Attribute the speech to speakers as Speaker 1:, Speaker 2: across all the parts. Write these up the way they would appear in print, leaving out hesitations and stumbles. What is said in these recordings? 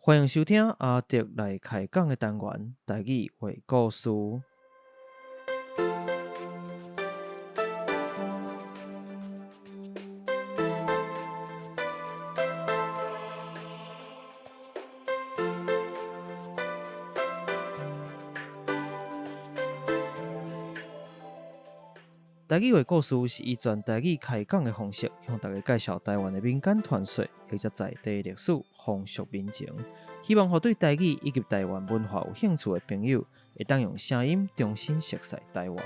Speaker 1: 歡迎收聽阿德來開講的單元，台語話故事。台語話故事是以全台語開講的方式，向大家介紹台灣的民間傳說或者在地歷史、風俗民情，希望予對台語以及台灣文化有興趣的朋友，會當用聲音重新熟悉台灣。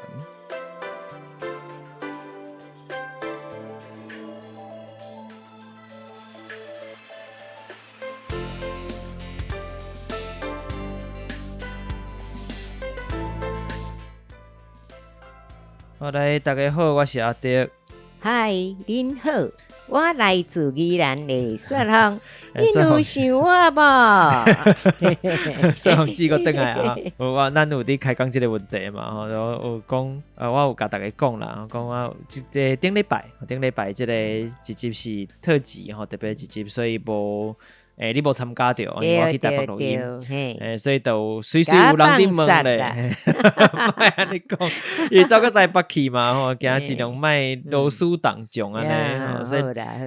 Speaker 1: 好來，大家好，我是阿德。
Speaker 2: 嗨，恁好，我來自宜蘭的雪紅，恁有想我無？
Speaker 1: 雪紅姊閣轉來啊！有啊，咱有佇開講這个問題嘛？吼，有講，我有共大家講啦，講我這個頂禮拜，頂禮拜這個一集是特輯吼，特別一集，所以無。欸，你無參加著，因為我去台北錄音，欸，所以就隨時有人佇問咧，莫按呢講，伊走到台北去嘛吼，驚盡量莫勞師動眾按呢，所以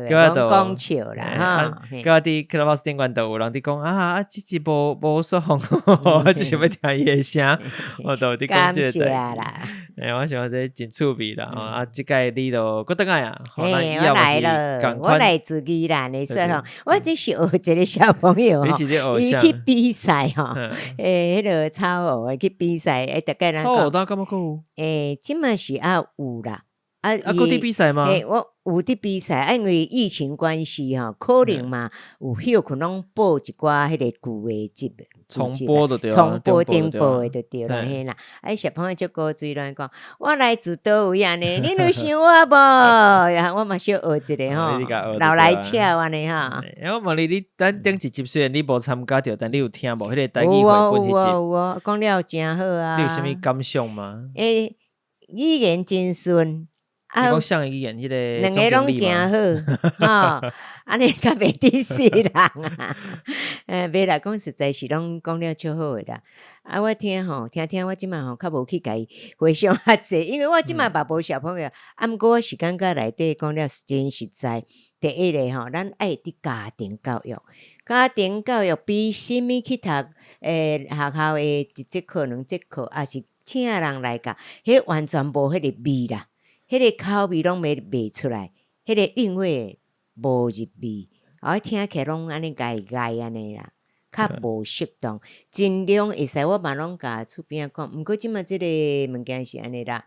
Speaker 1: 叫我就
Speaker 2: 講笑啦，
Speaker 1: 叫我佇 Clubhouse 頂懸就有人佇講啊啊，這集無無雪紅，我就是欲聽伊的聲，我就佇講這個代誌。欸，我想這真趣味啦，啊，這擺你就閣轉來啊，
Speaker 2: 欸，我來了，我來自宜蘭的雪紅，我只是學一個小朋友吼，伊去比賽吼，欸，彼个草偶去比賽，欸，大概人
Speaker 1: 草偶當敢猶閣有？
Speaker 2: 欸，這馬是猶有啦，啊，
Speaker 1: 啊，閣佇比賽嗎？
Speaker 2: 欸，我有佇比賽，啊，因為疫情關係吼，可能嘛有休困，攏報一寡彼個舊的節目。
Speaker 1: 重播就對，
Speaker 2: 重播重播的就對啦，嘿啦。啊，小朋友足古錐亂講，我來自佗位按呢，恁有想我無？我嘛小學一下吼，老來俏按呢吼。
Speaker 1: 欸，我問你，你咱頂一集雖然你無參加著，但你有聽無？彼個台語繪本彼集。
Speaker 2: 有哦有哦有哦，講了誠好啊。
Speaker 1: 你有啥物感想嗎？
Speaker 2: 欸，語言真順。
Speaker 1: 啊，講啥個語言？彼個
Speaker 2: 兩个攏誠好，吼，按呢較袂得死人啊！欸，袂啦，講實在是攏講了足好的啦。啊，我聽吼，聽聽我這馬吼較無去共伊回想較濟，因為我這馬嘛無小朋友。啊，毋過我是感覺內底講了真實在。第一个吼，咱愛佇家庭教育，家庭教育比啥物去讀欸學校的一節課、兩節課，抑是請人來教，彼完全無彼个味啦。彼个口味攏袂出來，彼个韻味無入味，啊，聽起來攏按呢礙礙按呢啦，較無適當。盡量會使，我嘛攏共厝邊仔講，毋過這馬這个物件是按呢啦。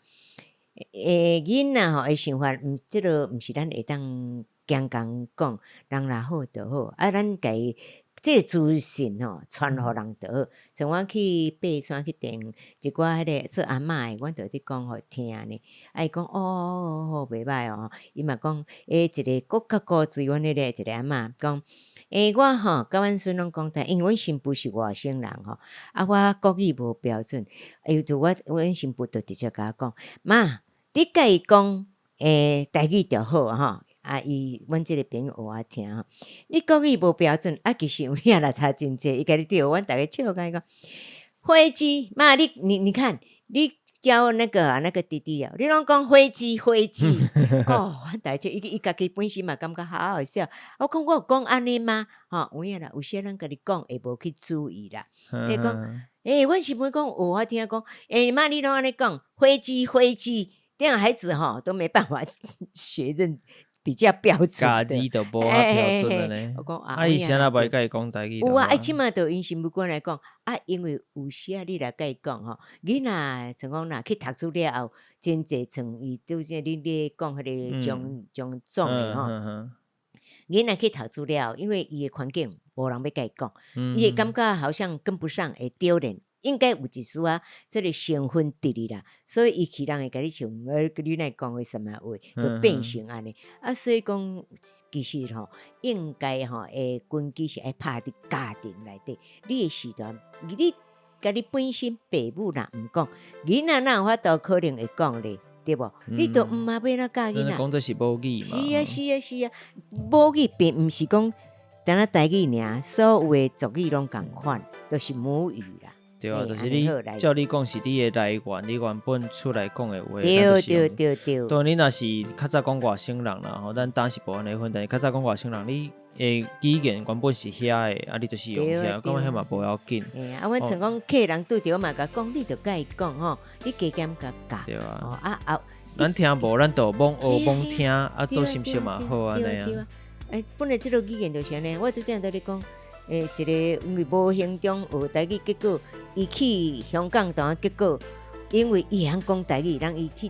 Speaker 2: 欸，囡仔吼的想法，毋，這个毋是咱會當強共講，人若好就好，啊，咱共伊。這个資訊吼，傳予人就好。像我去爬山去訂一寡彼个做阿嬤的，阮就佇講予聽呢。啊，伊講哦哦哦，袂䆀哦。伊嘛講，欸，一个閣較古錐，阮彼个一个阿嬤講，欸，我吼佮阮孫攏講，因為阮新婦是外省人吼，啊，我國語無標準，伊就我阮新婦就直接共我講，媽，你共伊講，欸，台語就好吼。啊！伊阮這个朋友學我聽吼，你國語無標準，啊，其實有影啦差真濟。伊共你對阮逐家笑共伊講，飛機媽，你你你看，你教那個啊，那個弟弟啊，你攏講飛機飛機，哦，阮逐家笑，伊伊家己本身嘛感覺好好笑。我講我有講按呢嗎？吼，有影啦，有時咱家己講會無去注意啦。伊講，欸，阮是袂講有我聽講，欸，媽你攏按呢講飛機飛機，這樣孩子吼都沒辦法學認。比較標準，
Speaker 1: 家己都無遐標準的呢。
Speaker 2: 我講
Speaker 1: 啊，伊啥若袂共伊講台語？
Speaker 2: 有啊，啊，這馬就𪜶新婦過來講啊，因為有時啊，你來共伊講吼，囡仔像講若去讀書了後，真濟像伊拄則恁咧講彼个種種種的吼，囡仔去讀書了後，因為伊的環境無人欲共伊講，伊會感覺好像跟不上，會丟臉。應該有一絲仔這个成分佇哩啦，所以伊去人會共你像，欸，你若講的啥物話，就變成按呢。啊，所以講其實吼，應該吼，會根基是愛拍佇家庭內底。你的時段，你家己本身爸母若毋講，囡仔哪有法度可能會講咧？對無？你都毋捌欲按怎教囡仔。
Speaker 1: 講這是母語嘛？
Speaker 2: 是啊，是啊，是啊，母語並毋是講。敢若台語爾，所有的族語攏仝款，就是母語啦。
Speaker 1: 對啊，
Speaker 2: 嘿
Speaker 1: 就是你
Speaker 2: 按呢好來
Speaker 1: 照你講是你的來源，你原本出來講的話，
Speaker 2: 對
Speaker 1: 咱就是
Speaker 2: 對
Speaker 1: 用
Speaker 2: 對對。
Speaker 1: 當然，你若是較早講外省人啦，吼，咱當時無按呢分，但是較早講外省人，你的語言原本是遐的，啊，你就是用遐，
Speaker 2: 對啊對
Speaker 1: 感覺彼嘛無要緊。
Speaker 2: 嘿啊，阮像講客人拄著，我嘛共講，你著共伊講吼，你加減共教。
Speaker 1: 對啊，
Speaker 2: 哦啊啊，
Speaker 1: 咱聽無，咱就罔學罔聽，啊，做
Speaker 2: 對啊
Speaker 1: 心識嘛好按呢啊。
Speaker 2: 對啊對啊，欸，本來這个語言就是按呢，我拄才佇咧講，欸，一个因為無形中學台語，結果伊去香港當結果，因為伊會曉講台語，人伊去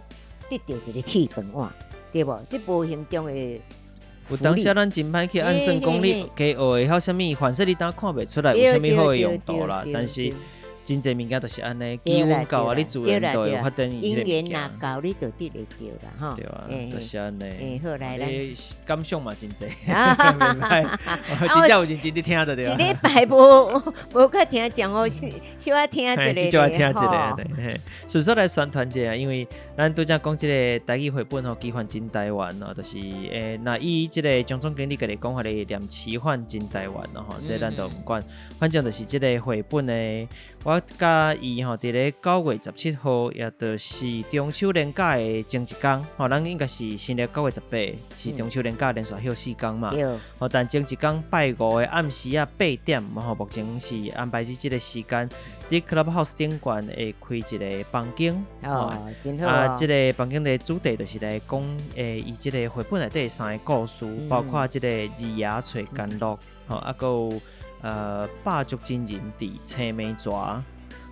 Speaker 2: 得著一个鐵飯碗，對無？這無形中的
Speaker 1: 有當時咱真歹去按算講你加學會曉啥物，反正你當看袂出來有啥物好的用途啦。但是真濟物件就是按呢，機運到啊，你自然就會發展伊
Speaker 2: 姻
Speaker 1: 這個物件。
Speaker 2: 緣若到，你就得會著啦，吼。
Speaker 1: 對啊，
Speaker 2: 嘿
Speaker 1: 就是按呢。
Speaker 2: 欸，好來咱
Speaker 1: 你感想嘛真濟，袂歹，真正有認真佇聽著對
Speaker 2: 一
Speaker 1: 啊。
Speaker 2: 禮拜無無較聽講哦，小小可聽一下
Speaker 1: 嘿，至少愛聽一
Speaker 2: 吼
Speaker 1: 下咧。嘿，順續來宣傳一下，因為咱拄才講這个台語繪本吼，奇幻真台灣哦，就是欸，若以這个張總經理家己講法咧，念奇幻真台灣哦吼，這咱都毋管，反正就是這个繪本的，我佮伊吼，佇咧9月17號，也就是中秋連假的前一工，吼，咱應該是新曆9月18，是中秋連假連續休四工嘛。
Speaker 2: 對，
Speaker 1: 吼，但前一工拜五的暗時仔8點，吼，目前是安排佇這个時間，佇 Clubhouse 頂懸會開一个房間，
Speaker 2: 哦，真好
Speaker 1: 啊，
Speaker 2: 哦。
Speaker 1: 這个房間的主題就是來講，欸，伊這个繪本內底的三个故事，包括這个二爺揣甘露，吼，啊，閣有百足真人佇青梅蛇。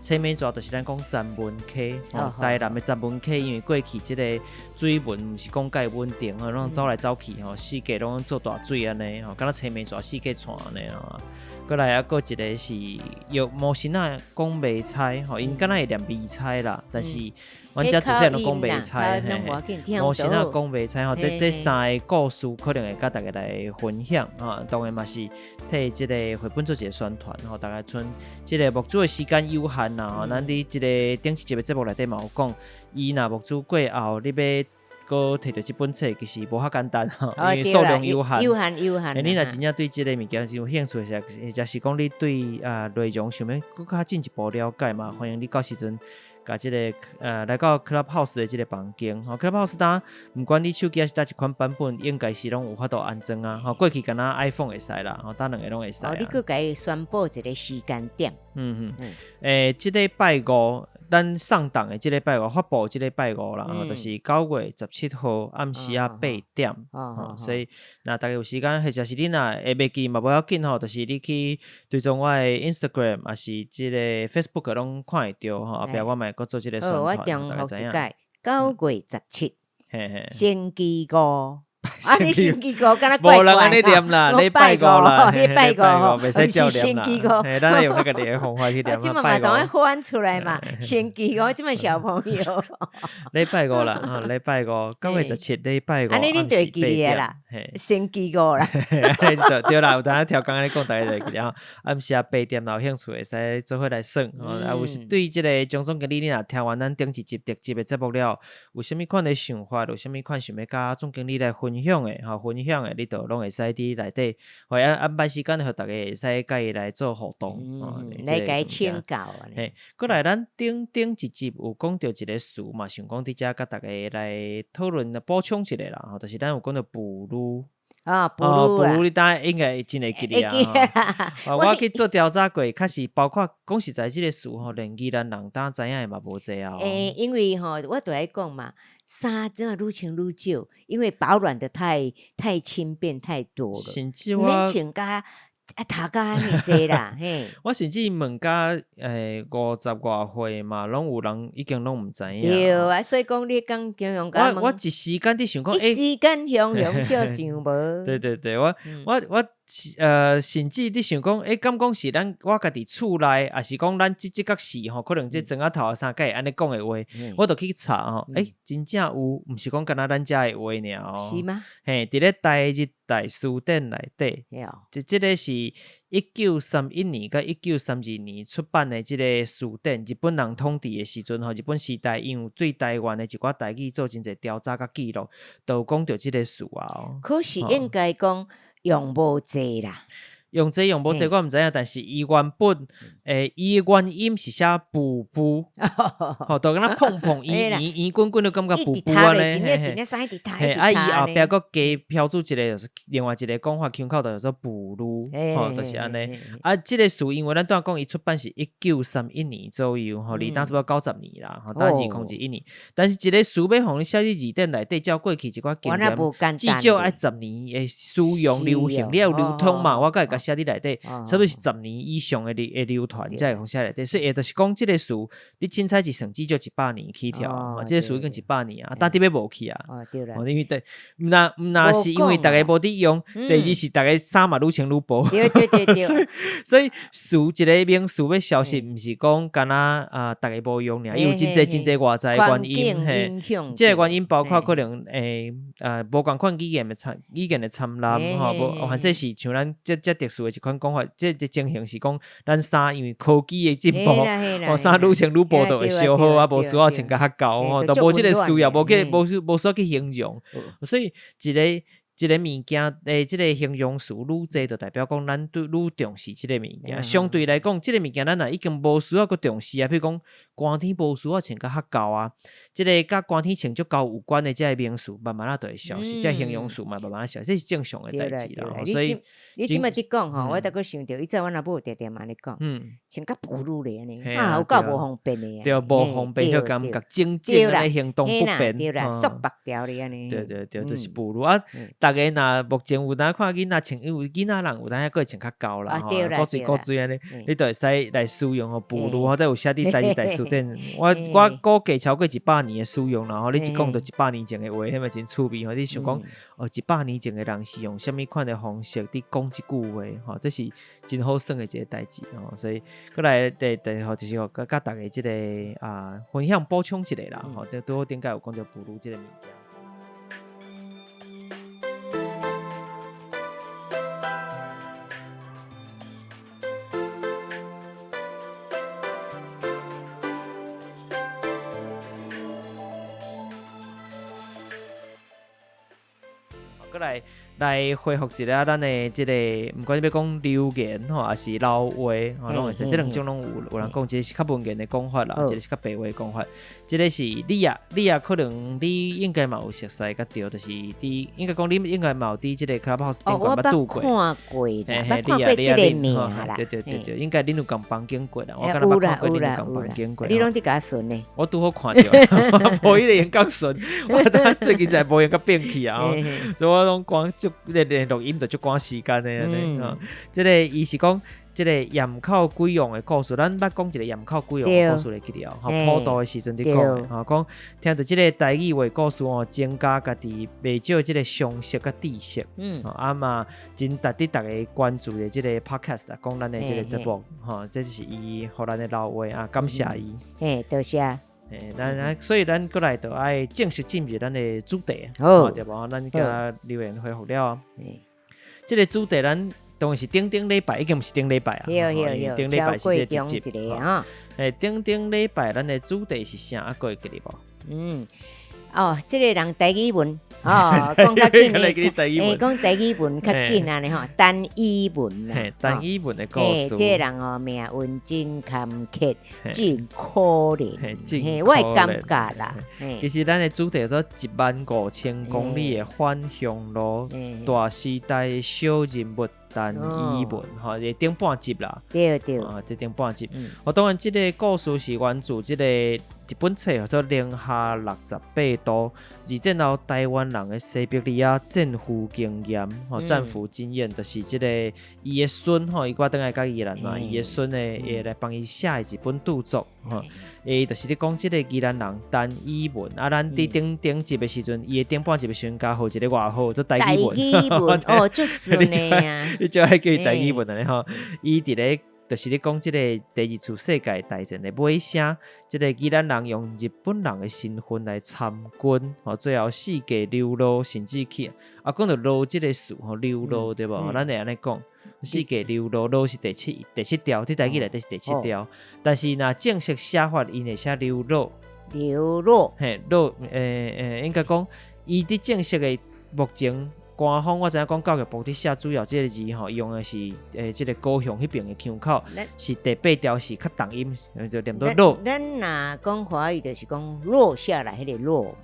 Speaker 1: 青梅蛇就是咱講鏨文溪，吼，台南的鏨文溪，因為過去這个水文毋是講蓋穩定，吼，攏走來走去，吼，四界攏做大水按呢，吼，敢若青梅蛇四界竄按呢吼。閣來啊，閣一个是藥魔神仔講袂猜，吼，𪜶敢若會念袂猜啦，但是阮遮自細攏講袂猜，嘿，魔神仔講袂猜吼，這三个故事可能會佮大家來分享，吼，當然嘛是替這个繪本做一个宣傳，吼，大家賰這个牧主的時間有限啦，吼，咱佇這个頂一集的節目內底嘛有講，伊若募資過後，你欲閣提著這本冊，其實無遐簡單吼，因為數量有限。
Speaker 2: 有限有限。
Speaker 1: 欸，你若真正對這个物件是有興趣的，或者是講你對啊內容想欲閣較進一步了解嘛，歡迎你到時陣共這个來到 Clubhouse 的這个房間，吼，Clubhouse 當毋管你手機抑是佗一款版本，應該是攏有法度安裝啊，吼，過去敢若 iPhone 會使啦，吼，佗兩个攏會使。
Speaker 2: 哦，你閣共伊宣布一個時間點。
Speaker 1: 嗯嗯，欸，這禮拜五，咱上檔的這禮拜五發布這禮拜五啦，就是9月17號暗時仔8點，吼，所以若大家有時間，或者是你若會袂記嘛無要緊吼，就是你去追蹤我的 Instagram，抑是這个 Facebook 攏看會著吼，後壁我嘛會閣做這個宣傳，
Speaker 2: 我重複一擺，9月17，星期五。啊！你星期五敢若怪
Speaker 1: 無人按呢念啦，禮拜五啦，
Speaker 2: 禮拜五，
Speaker 1: 袂使照
Speaker 2: 星期五，
Speaker 1: 嘿，咱用那個連方法去念。
Speaker 2: 這馬嘛當愛翻出來嘛，星期五這麼小朋友。
Speaker 1: 禮拜五啦，哈，禮拜五，9月17，禮拜五。
Speaker 2: 按呢恁就會記得啦，星期五啦。
Speaker 1: 對對啦，有當時調工按呢講，大家就會記得吼。暗時仔8點，若有興趣會使做伙來耍。啊，有是對這个張總經理，你若聽完咱頂一集特輯的節目了，有啥物款的想法，有啥物款想欲佮總經理來分享的，吼，分享的，你都攏會使佇內底，會安排時間，予大家會使佮伊來做互動，
Speaker 2: 來共伊請教。
Speaker 1: 嘿，過來咱頂頂一集有講著一个詞嘛，想講佇遮佮大家來討論補充一下啦，吼，就是咱有講著哺乳。
Speaker 2: 啊，哺乳
Speaker 1: 哺乳你當然應該真會記得啊！我去做調查過，確實包括講實在，這个詞吼，連宜蘭人當知影的嘛無濟啊。
Speaker 2: 欸，因為吼，我就愛講嘛，衫這麼愈穿愈少，因為保暖得太輕便太多了，
Speaker 1: 甚至我
Speaker 2: 毋免穿甲啊頭甲按呢濟啦，嘿。
Speaker 1: 我甚至問甲欸50外歲嘛，攏有人已經攏毋知影。
Speaker 2: 對啊，所以講你講形容
Speaker 1: 我我一時間佇想講，
Speaker 2: 一時間雄雄小想無。
Speaker 1: 對對對，我我我甚至佇想講，欸，敢講是咱我家己厝內，抑是講咱這這角時吼，可能這磚仔頭的衫才會按呢講的話，我就去查吼，欸，真正有，毋是講干焦咱遮的話爾哦。
Speaker 2: 是嗎？
Speaker 1: 嘿，佇咧台日大辭典內底，這這个是1931年佮1932年出版的這个辭典，日本人統治的時陣吼，日本時代𪜶有對台灣的一寡台語做真濟調查佮記錄，都有講著這个詞啊。
Speaker 2: 可是應該講用無濟啦。
Speaker 1: 用濟用無濟我毋知影，但是伊原本伊的原音是寫布布，吼，就敢若碰碰圓圓圓滾滾，就感覺布布按呢。嘿，啊伊後壁閣加標註一個，就是另外一個講法，腔口就叫做布魯，吼，就是按呢。啊，這個書因為咱拄仔講伊出版是1931年左右，吼，離當差不多90年啦，吼，當2021年。但是一個詞欲予你寫佇字典內底，照過去一寡經驗，至少愛十年的使用流行，你要有流通嘛，我才會共寫佇內底，差不多是十年以上的流傳才會予寫內底。所以就是講這個詞，你凊彩一算至少100年起跳，這個詞已經100年啊，當佇欲無去啊。因為對，毋若是因為逐家無佇用，第二是逐家衫嘛愈穿愈薄。
Speaker 2: 對對對對。
Speaker 1: 所以詞一個名詞欲消失，毋是講干焦啊，逐家無用爾，伊有真濟真濟外在原因，嘿，這個原因包括可能無仝款語言的參濫吼，無，或者是像咱這特殊的一款講法，這個情形是講咱衫因為科技的進步，吼，衫愈穿愈薄就會燒好啊，無需要穿甲較厚吼，就無這個需要，無去無需要去形容，所以一個一個物件的這個形容詞愈濟，就代表講咱對愈重視這個物件。相對來講，這個物件咱若已經無需要閣重視啊。譬如講，寒天無需要穿甲較厚啊，這個佮寒天穿足厚有關的這個名詞，慢慢仔就會消失。這個形容詞嘛，慢慢仔消失，這是正常的代誌啦。所以
Speaker 2: 你這擺佇講吼，我才閣想著，以前阮阿母定定嘛按呢講，穿甲暴露咧按呢，啊有夠無方便的。
Speaker 1: 對，無方便，就感覺靜靜按呢行動不便。
Speaker 2: 對啦，束縛牢咧按呢。
Speaker 1: 對對對，就是暴露啊。逐家若目前有當看囡仔穿，因為囡仔人有當猶閣會穿較厚啦，吼，古錐古錐按呢，你就會使來使用吼，暴露吼，這有寫佇台語大辭典。我估計超過100年的使用啦，吼，你一講就100年前的話，彼嘛真趣味吼。你想講哦，100年前的人是用啥物款的方式佇講這句話，吼，這是真好耍的一個代誌吼。所以閣來第第吼，就是吼，佮逐家這個啊分享補充一下啦，吼，拄好頂擺有講著暴露這個物件。閣來來回覆一下咱的這個，毋管你欲講留言吼，抑是留話吼，攏會使。這兩種攏有有人講，一個是較文言的講法啦，一個是較白話的講法。這個是你啊，你啊，可能你應該嘛有熟似佮著，就是佇應該講你應該嘛有佇這個 Clubhouse 頂懸捌拄過。
Speaker 2: 哦，我捌看過啦，捌看過這個名啦。
Speaker 1: 對對對對，應該恁有仝房間過啦。我敢若捌看過恁有仝房間過。
Speaker 2: 你攏佇共巡呢？
Speaker 1: 我拄好看著，我無彼個閒共巡，我最近才無閒共變去啊。所以我攏趕足咧錄音就足趕時間的按呢。吼，這個伊是講這個鹽口鬼王的故事，咱捌講一個鹽口鬼王的故事會記得哦。吼，普渡的時陣佇講的，吼，講聽著這個台語話故事哦，增加家己袂少這個常識佮知識。嗯，啊嘛真值得逐家關注的這個 podcast 啦，講咱的這個節目，吼，這是伊予咱的留話啊，感謝伊。
Speaker 2: 嘿，多謝。
Speaker 1: 嘿，咱咱所以咱閣來就愛正式進入咱的主題，好，對無？咱共留言回覆了啊。這個主題咱當然是頂頂禮拜，已經毋是頂禮拜啊。頂禮拜是這個特輯啊。嘿，頂頂禮拜咱的主題是啥？啊，閣會記得無？
Speaker 2: 嗯，哦，這個人台語文，哦，講較緊的，欸，講台語文較緊按呢吼，陳以文啦，
Speaker 1: 陳以文的故事。
Speaker 2: 這個人哦，命運真坎坷，真可憐，嘿，我會感覺啦。
Speaker 1: 其實咱的主題叫做15000公里的返鄉路，大時代小人物陳以文，吼，這頂半集啦。
Speaker 2: 對對。
Speaker 1: 啊，這頂半集。哦，當然，這個故事是源自這個一本冊，叫做《零下68度》，二戰後台灣人的西伯利亞戰俘經驗，吼，戰俘經驗，就是這個伊的孫，吼，伊閣轉來佮宜蘭嘛，伊的孫的會來幫伊寫的一本著作，吼，伊就是咧講這個宜蘭人陳以文，啊，咱佇頂頂集的時陣，伊的頂半集的時陣，共予一個外號做台語文，
Speaker 2: 哦，就是呢，
Speaker 1: 你就愛叫伊台語文按呢吼，伊佇咧。就是咧講這個第二次世界大戰的尾聲，這個宜蘭人用日本人的身份來參軍，吼，最後四界流落，甚至去啊，講著落這個詞吼，流落對無？咱會按呢講，四界流落，落是第七調，佇台語內底是第七調，但是若正式寫法，𪜶會寫流落，
Speaker 2: 流落，
Speaker 1: 嘿，落，應該講，伊佇正式的目前。官方我知影講教育部佇寫主要這个字吼，用的是這个高雄彼爿的腔口，是第八調是較重音，就念做落。
Speaker 2: 咱若講華語，就是講落下來彼个落。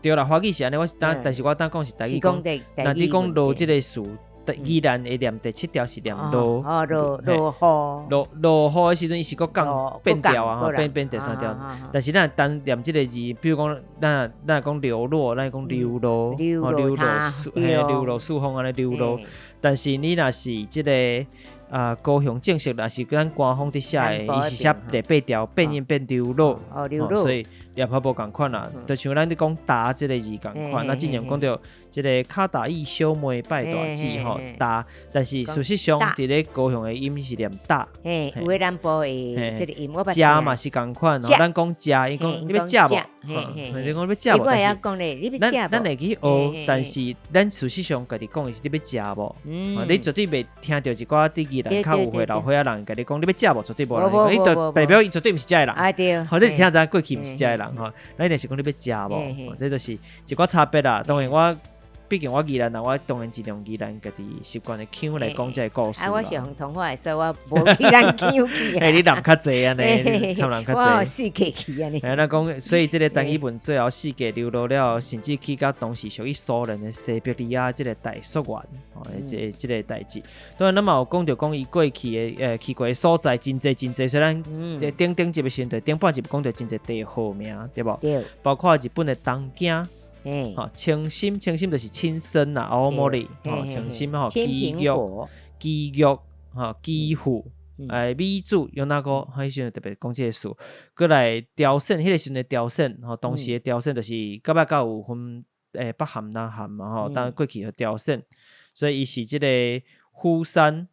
Speaker 1: 對啦，華語是按呢，我但是我當講是台語講，若你講落這个詞。宜蘭會念第七調是念落，
Speaker 2: 哦，落落雨，
Speaker 1: 落落雨的時陣，伊是閣降變調啊，吼，變變第三調。但是咱單念這个字，比如講，咱咱講流落，咱講流落，
Speaker 2: 流落，
Speaker 1: 嘿，流落四方按呢流落。但是你若是這个啊，高雄正式，若是咱官方佇寫的，伊是寫第八調變音變流落，所以念法無仝款啦。就像咱佇講焦這个字仝款，咱之前講著這个跤踏意小妹拜大姊吼焦，但是事實上佇咧高雄的音是念大。
Speaker 2: 嘿，有的南部的這个音我捌。
Speaker 1: 食嘛是仝款，咱講食，伊講你欲食無？你講你欲食無？
Speaker 2: 我會曉講咧，你欲食無？
Speaker 1: 咱會去學，但是咱事實上家己講的是你欲食無？你絕對袂聽著一寡佇宜蘭較有歲老歲仔人共你講你欲食無？絕對無人，伊就代表伊絕對毋是遮的人。
Speaker 2: 啊對，
Speaker 1: 或者是聽知影過去毋是遮的人吼，咱一定是講你欲食無？這就是一寡差別啦。當然我畢竟我宜蘭人，我當然盡量宜蘭家己習慣的腔來講這个故事。
Speaker 2: 啊，我是予同化的，所以我無宜蘭腔去。
Speaker 1: 嘿，你南較濟按呢，參人較濟。
Speaker 2: 我四界去按呢。
Speaker 1: 嘿，咱講，所以這个陳以文最後四界流落了，甚至去到當時屬於蘇聯的西伯利亞這个大雪原，哦，這這个代誌。當然，咱嘛有講著講伊過去的去過的所在真濟真濟，雖然頂頂集的時陣，頂半集講著真濟地號名，對無？
Speaker 2: 對。
Speaker 1: 包括日本的東京。吼，青森，青森就是青森啦，青森，吼，青森吼，埼玉，埼玉，吼，岐阜，米子，有哪个？彼時陣特別講這个詞，閣來朝鮮，彼个時陣的朝鮮，吼，當時的朝鮮就是到尾才有分北韓、南韓嘛，吼，當過去的朝鮮，所以伊是這个釜山，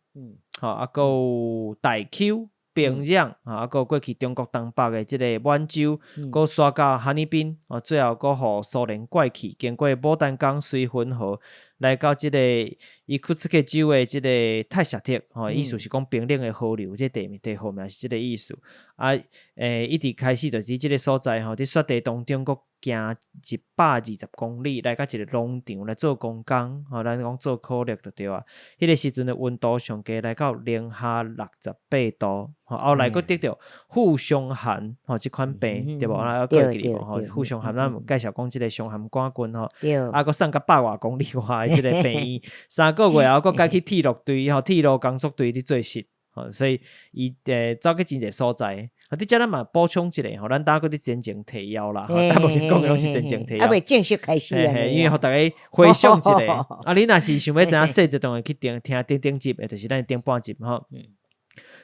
Speaker 1: 吼，啊，閣有大邱。平壤，啊，閣過去中國東北的這个滿洲，閣徙到哈爾濱，哦，最後閣予蘇聯過去，經過牡丹江、綏芬河，來到這个伊庫茨克州的這个泰薩特，吼，意思是講冰冷的河流，這地名地號名是這个意思。啊，一直開始就是這个所在，吼，佇雪地當中閣行120公里，來到一个農場來做工工，吼，咱講做苦力就對啊。彼个時陣的溫度上低來到零下68度，吼，後來閣得著副傷寒，吼，這款病，對無？啊，閣會記得無？吼，副傷寒，咱有介紹講這个傷寒桿菌，吼，啊，閣送到百外公里外的這个病院，3個月後閣改去鐵路隊，吼，鐵路工作隊佇做事。吼，所以伊走去真濟所在。啊，佇遮咱嘛補充一下吼，咱拄閣佇前情提要啦，吼，目前講的攏是前情提要。
Speaker 2: 啊，未正式開始啊，
Speaker 1: 因為予逐家回想一下。啊，你若是想欲知影細節，當然去聽聽頂頂集，就是咱頂半集吼。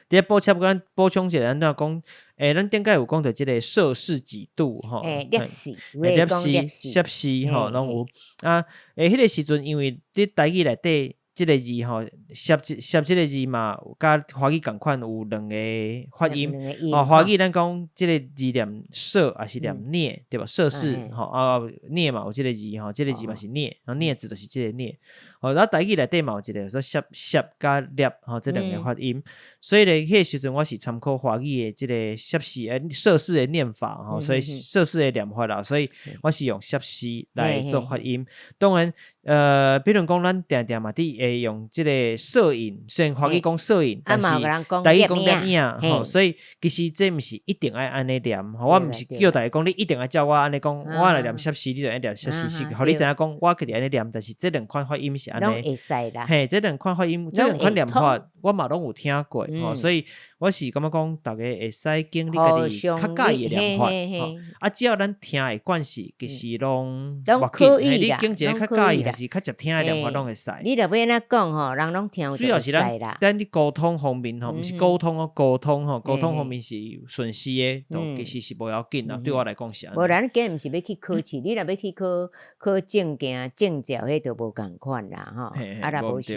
Speaker 1: 佇補充咱補充一下，咱拄講，咱頂擺有講著這个攝氏幾度吼？
Speaker 2: 攝氏，
Speaker 1: 攝氏，攝氏吼，攏有。啊，彼个時陣因為佇台語內底。這个字吼，攝攝這个字嘛，佮華語仝款有兩个發音。哦，華語咱講這个字念攝，抑是念鑷，對無？攝氏吼啊，鑷嘛有這个字吼，這个字嘛是鑷，鑷子就是這个鑷。哦，啊，台語內底嘛有一个說攝攝佮攝吼，這兩个發音。所以咧，彼个時陣我是參考華語的這个攝氏攝氏的念法吼，所以攝氏的念法啦，所以我是用攝氏來做發音。當然，比如講，咱定定嘛佇會用這个攝影，雖然華語講攝影，但是台語講攝影吼，所以其實這毋是一定愛按呢念，我毋是叫大家講你一定愛照我按呢講，我若念攝氏，你就愛念攝氏，是予你知影講我家己按呢念，但是這兩款發音是按呢，嘿，這兩款發音，這兩款念法，我嘛攏有聽過，吼，所以我是感覺講，逐家會使揀你家己較佮意的念法，吼，啊，只要咱聽會慣勢，其實攏無緊，嘿，你揀一個較佮意，還是較捷聽的念法攏會使。
Speaker 2: 你若欲按怎講吼，人攏聽有
Speaker 1: 主要是咱咱佇溝通方面吼，毋是溝通哦，溝通吼，溝通方面是順勢的，其實是無要緊啦。對我來講是按呢。
Speaker 2: 無啦，咱今毋是欲去考試，你若欲去考考證件證照，彼就無仝款啦，吼。啊，若無是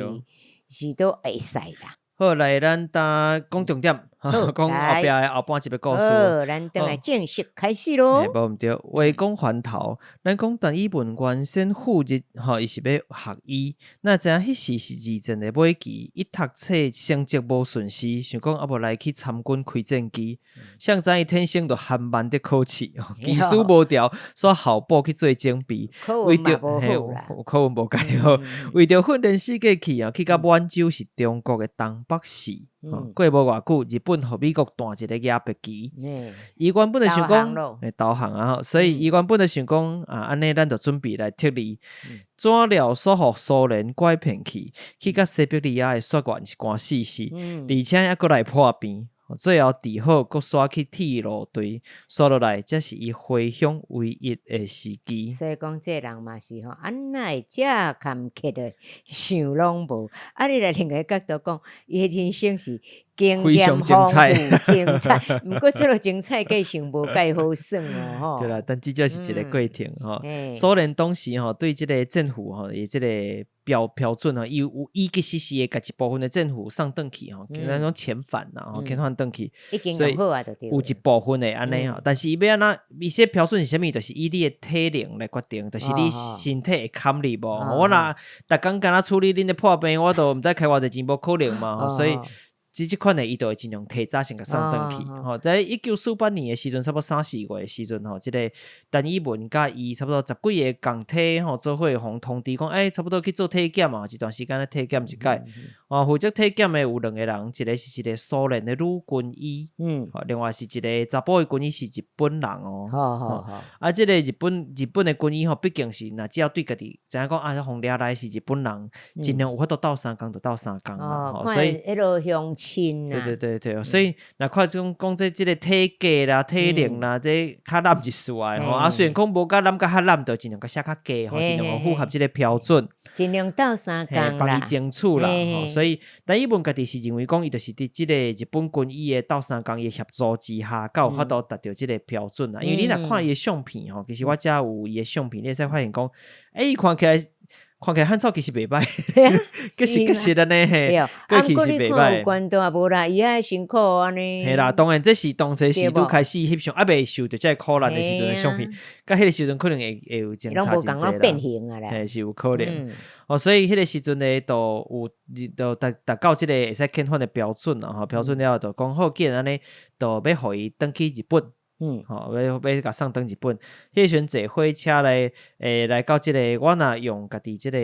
Speaker 2: 是都會使啦。
Speaker 1: 好，來咱呾講重點，講後壁的後半集的故事。
Speaker 2: 好，咱轉來正式開始囉。
Speaker 1: 無毋對，話講翻頭，咱講陳以文原先赴日吼，伊是欲學醫，哪知影彼時是二戰的尾期，伊讀冊成績無順時，想講啊無來去參軍開戰機，誰知伊天生就含慢得考試，技術無調，煞候補去做準備。
Speaker 2: 為著嘿，
Speaker 1: 考運無蓋好，為著訓練四界去啊，去到滿洲是中國的東北市。過無偌久，日本予美國彈一個額白旗。伊原本就想講，會投降啊，所以伊原本就想講啊，按呢咱就準備來撤離。怎料煞予蘇聯拐騙去，去甲西伯利亞的雪原是寒死死，而且猶閣來破病，最後治好，閣徙去鐵路隊，煞落來，才是伊回鄉唯一的時機。
Speaker 2: 所以講，這个人嘛是吼，按哪會遮坎坷的想攏無。啊，你來另外個角度講，伊的人生是經驗豐富、精彩。毋過這个精彩計想無蓋好耍哦，吼。
Speaker 1: 對啦，但至少是一個過程吼。蘇聯當時吼對這个戰俘吼，伊這个標準吼，伊有伊其實是會共一部分的戰俘送轉去吼，那種遣返啦，吼，遣返轉去，所以有一部分的按呢吼，但是伊欲按怎，伊這標準是啥物？就是以你的體能來決定，就是你身體會堪你無？我若逐工敢若處理恁的破病，我都毋知開偌濟錢，無可能嘛，所以。這款的伊就會盡量提早先共送轉去。吼，在1948年的時陣，差不多三四月的時陣吼，這个陳以文佮伊差不多十幾个仝體吼，做伙予通知講，欸，差不多去做體檢啊，一段時間咧體檢一擺。哦，負責體檢的有兩個人，一個是一個蘇聯的女軍醫，另外是一個查埔的軍醫是日本人哦。啊，這个日本的軍醫吼，畢竟是若只要對家己知影講啊，予掠來是日本人，盡量有法度鬥相共就鬥相共啦。吼，所以
Speaker 2: 彼落鄉親
Speaker 1: 啊。對對對對，所以若看這種講這個體格啦、體能啦，這較濫一絲的吼。啊，雖然講無佮濫佮較濫，就盡量共寫較低吼，盡量符合這個標準。
Speaker 2: 盡量鬥相共啦，
Speaker 1: 幫伊爭取啦。所以陳以文家己是認為講，伊就是佇這個日本軍醫的鬥相共伊協助之下，才有法度達到這個標準啊。因為你若看伊的相片吼，其實我遮有伊的相片，你會使發現講，欸，伊看起來。看起來漢草其實袂歹，確實按呢嘿，過去是袂歹。
Speaker 2: 有關都也無啦，伊遐辛苦按呢。
Speaker 1: 嘿啦，當然這是當時是拄開始翕相，猶未受著這個苦難的時陣的相片，佮彼個時陣可能會有真差真濟啦，嘿，是有可能。哦，所以彼個時陣呢，就有就達到這個會使遣返的標準啦，吼，標準了後就講好，既然按呢，就欲予伊轉去日本。吼，欲共送轉日本，彼時陣坐火車來，欸，來到這个，我若用家己這个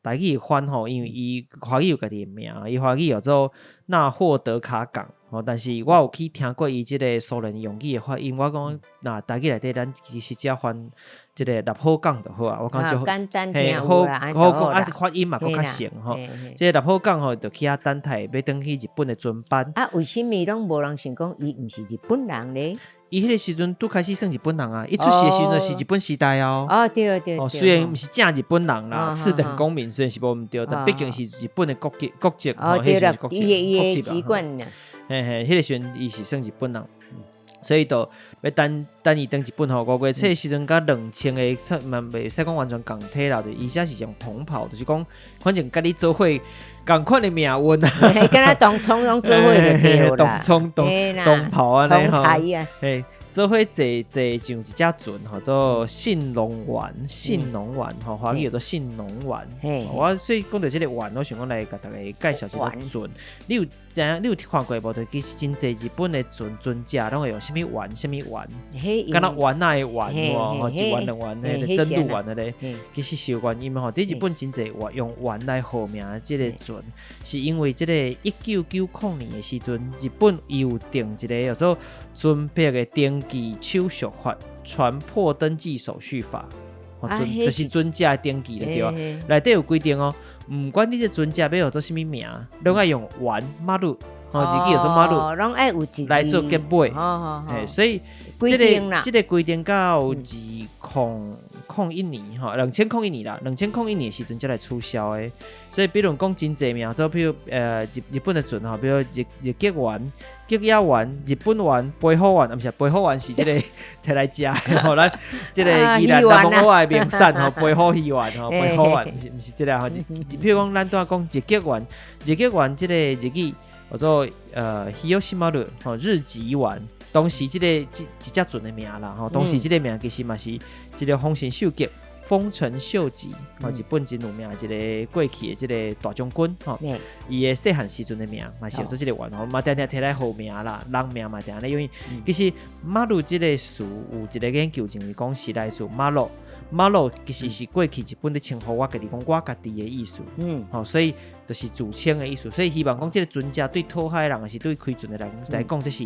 Speaker 1: 台語翻吼，因為伊華語有家己的名，伊華語叫做納霍德卡港，吼，但是我有去聽過伊這个蘇聯用語的發音，我講若台語內底咱其實只翻這个納好港就好啊，我感覺
Speaker 2: 簡單
Speaker 1: 嘿，好好講啊，發音嘛閣較順吼。這个納好港吼，就去遐等待欲轉去日本的船班。
Speaker 2: 啊，為啥物攏無人想講伊毋是日本人咧？
Speaker 1: 伊彼个時陣拄開始算日本人啊，伊出世的時陣是日本時代哦。
Speaker 2: 哦，對對對。
Speaker 1: 雖然毋是正日本人啦，次等公民雖然是無毋對，但畢竟是日本的國籍國籍。
Speaker 2: 哦，對啦，伊的籍貫啊。
Speaker 1: 嘿嘿，彼个時陣伊是算日本人，所以就欲等等伊轉日本吼，五月初的時陣，佮2000个，嘛袂使講完全仝體啦，就伊遮是用同袍，就是講反正佮你做伙仝款的命運
Speaker 2: 啊，敢若同窗攏做伙就對啦，
Speaker 1: 同窗同同袍按呢吼，嘿，做伙坐坐上一隻船吼，做信濃丸，信濃丸吼，華語叫做信濃丸。我所以講著這个丸，我想講來共大家介紹一個船。你有知影？你有看過無？就其實真濟日本的船船隻攏會用啥物丸？啥物丸？敢若丸仔的丸無？一丸兩丸，彼个真鹿丸的咧。其實是有原因吼。佇日本真濟用丸來號名這个船，是因為這个1990年的時陣，日本伊有定一个叫做船舶的登記手續法，船舶登記手續法，就是船隻的登記就對啊。內底有規定哦，毋管你這船隻欲號做啥物名，攏愛用丸マル，吼，日語叫做マル，
Speaker 2: 攏愛有一
Speaker 1: 來做結尾。嘿，所以這个這个規定到2001年吼，2001年啦，2001年的時陣才來取消的。所以，比如講真濟名，做比如日本的船吼，比如日吉丸、吉野丸、日本丸、白虎丸，啊，毋是白虎丸是這个提來食吼，咱這個宜蘭南門蚵仔的名產吼，白虎魚丸吼，白虎丸毋是毋是這个吼，比如講咱拄仔講日吉丸，日吉丸這个日語。叫做日吉丸，吼，日吉丸。當時這個這一隻船的名啦，吼，當時這個名其實嘛是這個豐臣秀吉，豐臣秀吉，吼，日本真有名一個過去的這個大將軍，吼，伊的細漢時陣的名嘛是叫做這個丸，吼，嘛定定提來號名啦，人名嘛定按呢，因為其實丸這個詞有一個研究認為講是來自マロ。マロ其實是過去日本咧稱呼我家己，講我家己的意思，吼，所以就是自稱的意思。所以希望講這個船隻對討海人，抑是對開船的人來講，這是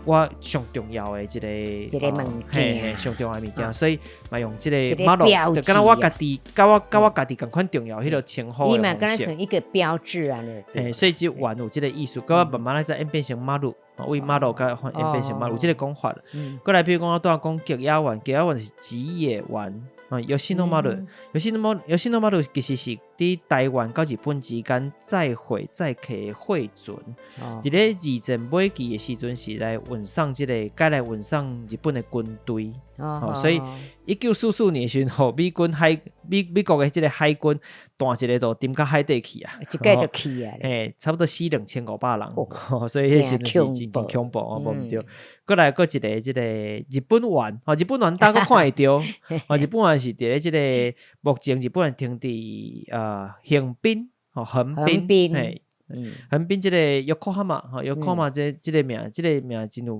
Speaker 1: 我上重要的一個
Speaker 2: 一個物件，
Speaker 1: 上重要的物件。所以嘛用這個マロ，就敢若我家己，佮我家己仝款重要，彼個稱呼
Speaker 2: 的方式。伊嘛敢若算一個標誌啊，
Speaker 1: 嘿，所以這丸有這個意思，佮慢慢來再演變成マル。為マロ佮演變成マル，有這個講法。過來，比如講我拄仔講吉野丸，吉野丸是吉野丸。啊，吉野丸，吉野丸，吉野丸其實是佇台灣佮日本之間載貨載客的貨船。佇咧二戰尾期的時陣，是來運送這個，改來運送日本的軍隊。哦，所以1944年時陣，吼，美軍海美美國的這個海軍彈一個就沉到海底去啊，
Speaker 2: 一個就去啊，
Speaker 1: 嘿，差不多死2500人，所以彼時陣是真真恐怖，無毋對。過來閣一個這個日本丸，吼，日本丸逐家閣看會著，吼，日本丸是佇咧這個目前日本人停佇橫濱，吼，橫濱，嘿，橫濱這個横浜，吼，横這個名，這個名真有，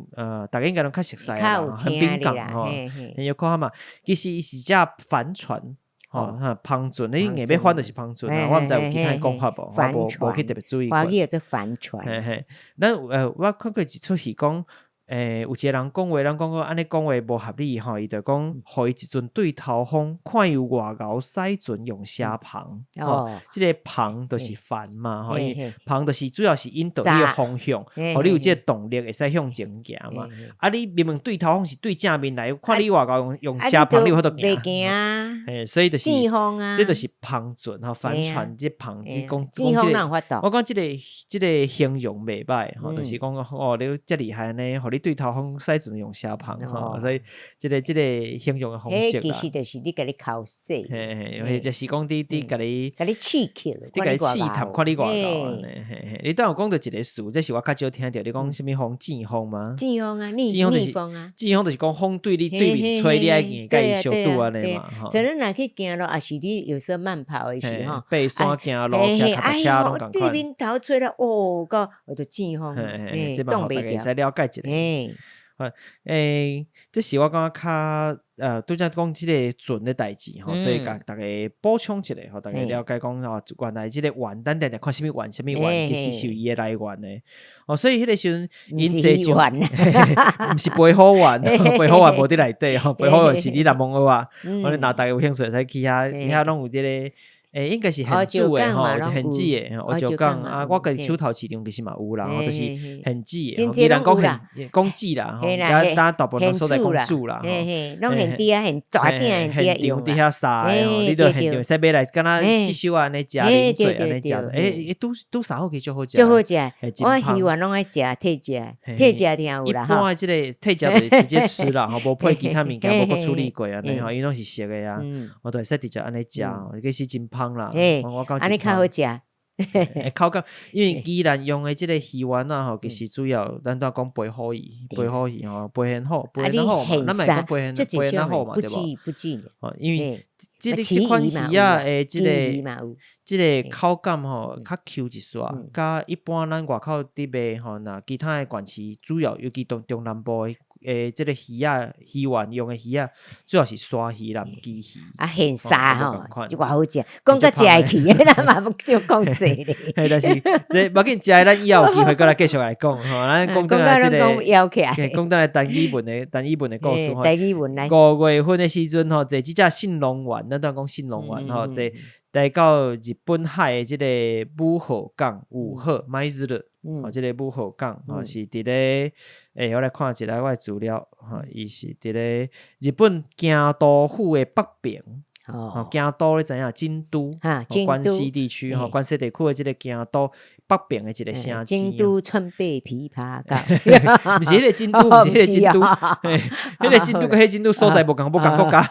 Speaker 1: 逐家應該攏較熟悉啦，橫濱港，吼，横其實伊是隻帆船，吼，帆船，你硬欲翻就是帆船啊，我毋知有其他的講法無，我無去特別注意過。
Speaker 2: 華語叫做帆船。
Speaker 1: 嘿嘿，咱我看過一齣戲講。有一個人講話，人講講按呢講話無合理吼，伊就講，予伊一陣對頭風，看伊有偌𠢕駛船用斜帆，吼，這個帆就是帆嘛，吼，伊帆就是主要是引導你的方向，予你有這個動力會使向前行嘛。啊，你明明對頭風是對正面來，看你偌𠢕用斜帆，你有法度行？嘿，所以就是，這就是帆船吼，帆船這帆，你講講這個，我講這個形容袂歹吼，就是講哦，你遮厲害呢，予你對頭風駛船用斜帆吼，所以這個形容的方式啦。
Speaker 2: 其實就是你共你剾洗。
Speaker 1: 嘿嘿，或者是講佇共你，
Speaker 2: 共你刺激，
Speaker 1: 佇共你試探，看你偌𠢕按呢。嘿嘿，你拄有講著一個詞，這是我較少聽著，你講啥物風？正風嗎？
Speaker 2: 正風啊，逆風啊。
Speaker 1: 正風就是講風對你對面吹，你愛硬共伊相拄按呢嘛。
Speaker 2: 像咱若去行路，抑是你有時候慢跑的時候，
Speaker 1: 爬山行路，騎腳踏車攏仝款。
Speaker 2: 對面頭吹了，哦，到我就正風，嘿，擋袂牢。
Speaker 1: 會使了解一下。這是我感覺較拄才講這個船的代誌吼，所以共逐家補充一下，予逐家了解講哦，原來這個丸，咱定定看啥物丸，啥物丸，其實是有伊的來源的。哦，所以彼個時陣，𪜶坐上，毋是白虎丸，白虎丸無佇內底吼，白虎丸是佇南門蚵仔，我哋若逐家有興趣會使去遐，遐攏有這個。應該是現煮的吼，現煮的，烏石港啊，我家己手頭市場其實嘛有啦，吼，就是現煮的，伊人講現講煮啦，吼，咱大部分所在講煮啦，
Speaker 2: 吼，攏現佇遐現大鼎
Speaker 1: 現場佇遐殺的吼，你著現場會使買來，敢若吸收按呢食啉水按呢食，拄拄殺好其實足好食，
Speaker 2: 足好食，我魚丸攏愛食，退食，退食聽有啦，
Speaker 1: 一般的這個退食就是直接吃啦，吼，無配其他物件，無閣處理過按呢吼，伊攏是熟的啊，我著會使直接按呢食，其實真芳啦，
Speaker 2: 按呢較好食。
Speaker 1: 口感，因為宜蘭用的這個魚丸仔吼，其實主要咱拄仔講白虎魚，白虎魚吼，白仙虎，白仙虎嘛，咱嘛會講白仙白仙虎嘛，對無？吼，因為這個這款魚仔的這個這個口感吼，較 Q 一絲，佮一般咱外口佇賣吼，若其他的縣市，主要尤其中中南部的。這個魚仔魚丸用的魚仔，主要是鯊魚啦，鯽魚。
Speaker 2: 啊，現殺吼，就偌好食，講甲食會去，咱嘛欲少講濟咧。
Speaker 1: 嘿，但是這無要緊，食的咱以後有機會閣來繼續來講吼。咱講轉來這個，講轉來陳語文的陳語文的故事吼。
Speaker 2: 陳語文來。
Speaker 1: 5月份的時陣吼，坐這隻信濃丸，咱拄仔講信濃丸吼，坐來到日本海的這個舞鶴港，舞鶴舞鶴，吼，這個舞鶴港吼是佇咧，我來看一下我的資料，吼，伊是佇咧日本京都府的北邊，吼，京都你知影？京都，關西地區，吼，關西地區的這個京都北北爿的一个城市。
Speaker 2: 京都川贝枇杷膏，
Speaker 1: 毋是彼个京都，毋是彼个京都，彼个京都佮彼京都所在无仝，无仝国家。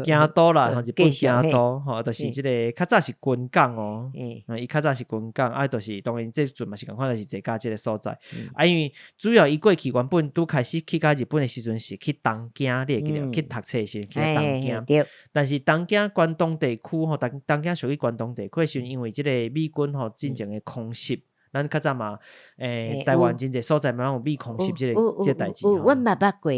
Speaker 1: 京都啦，吼，日本京都，吼，就是這个較早是軍港哦，伊較早是軍港，啊，就是當然這陣嘛是仝款，就是坐價這个所在。啊，因為主要伊過去原本拄開始去到日本的時陣是去東京，你會記得？去讀冊時去東京。但是東京關東地區吼，東京屬於關東地區的時陣，因為這個美軍吼進前的空襲，咱較早嘛，台灣真濟所在嘛攏有美空襲這個代誌。
Speaker 2: 阮嘛捌過。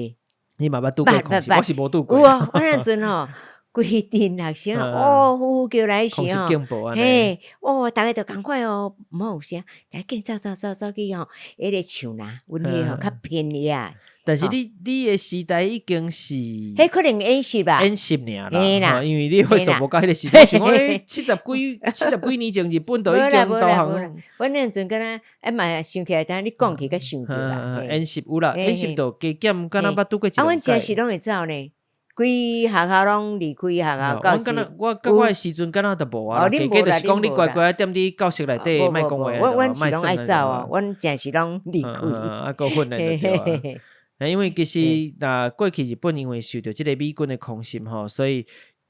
Speaker 1: 你嘛捌拄過空襲？我是無拄過。
Speaker 2: 有啊，我彼陣吼，規陣學生哦，呼呼叫來時吼，嘿，哦，逐家就仝款哦，毋好有聲，逐家緊走走走走去吼，彼个樹林，阮彼吼較偏遐。
Speaker 1: 但是你的時代已經是，
Speaker 2: 彼可能演習吧，
Speaker 1: 演習爾啦，因為你會受無到彼個時代，像我70幾年前日本就已經導航。
Speaker 2: 阮彼陣敢若，哎嘛想起來，等下你講起閣想著啦。
Speaker 1: 演習有啦，演習就加減，敢若捌拄過一兩屆。
Speaker 2: 啊，阮真是攏會走呢。規學校攏離開學校教室。
Speaker 1: 我感覺我的時陣敢若就無啊，加減就是講你乖乖踮佇教室內底，莫講話。
Speaker 2: 阮是攏愛走啊，阮真是攏離開。
Speaker 1: 啊，閣訓練就對啊。因為其實若過去日本因為受著這个美軍的空襲吼，所以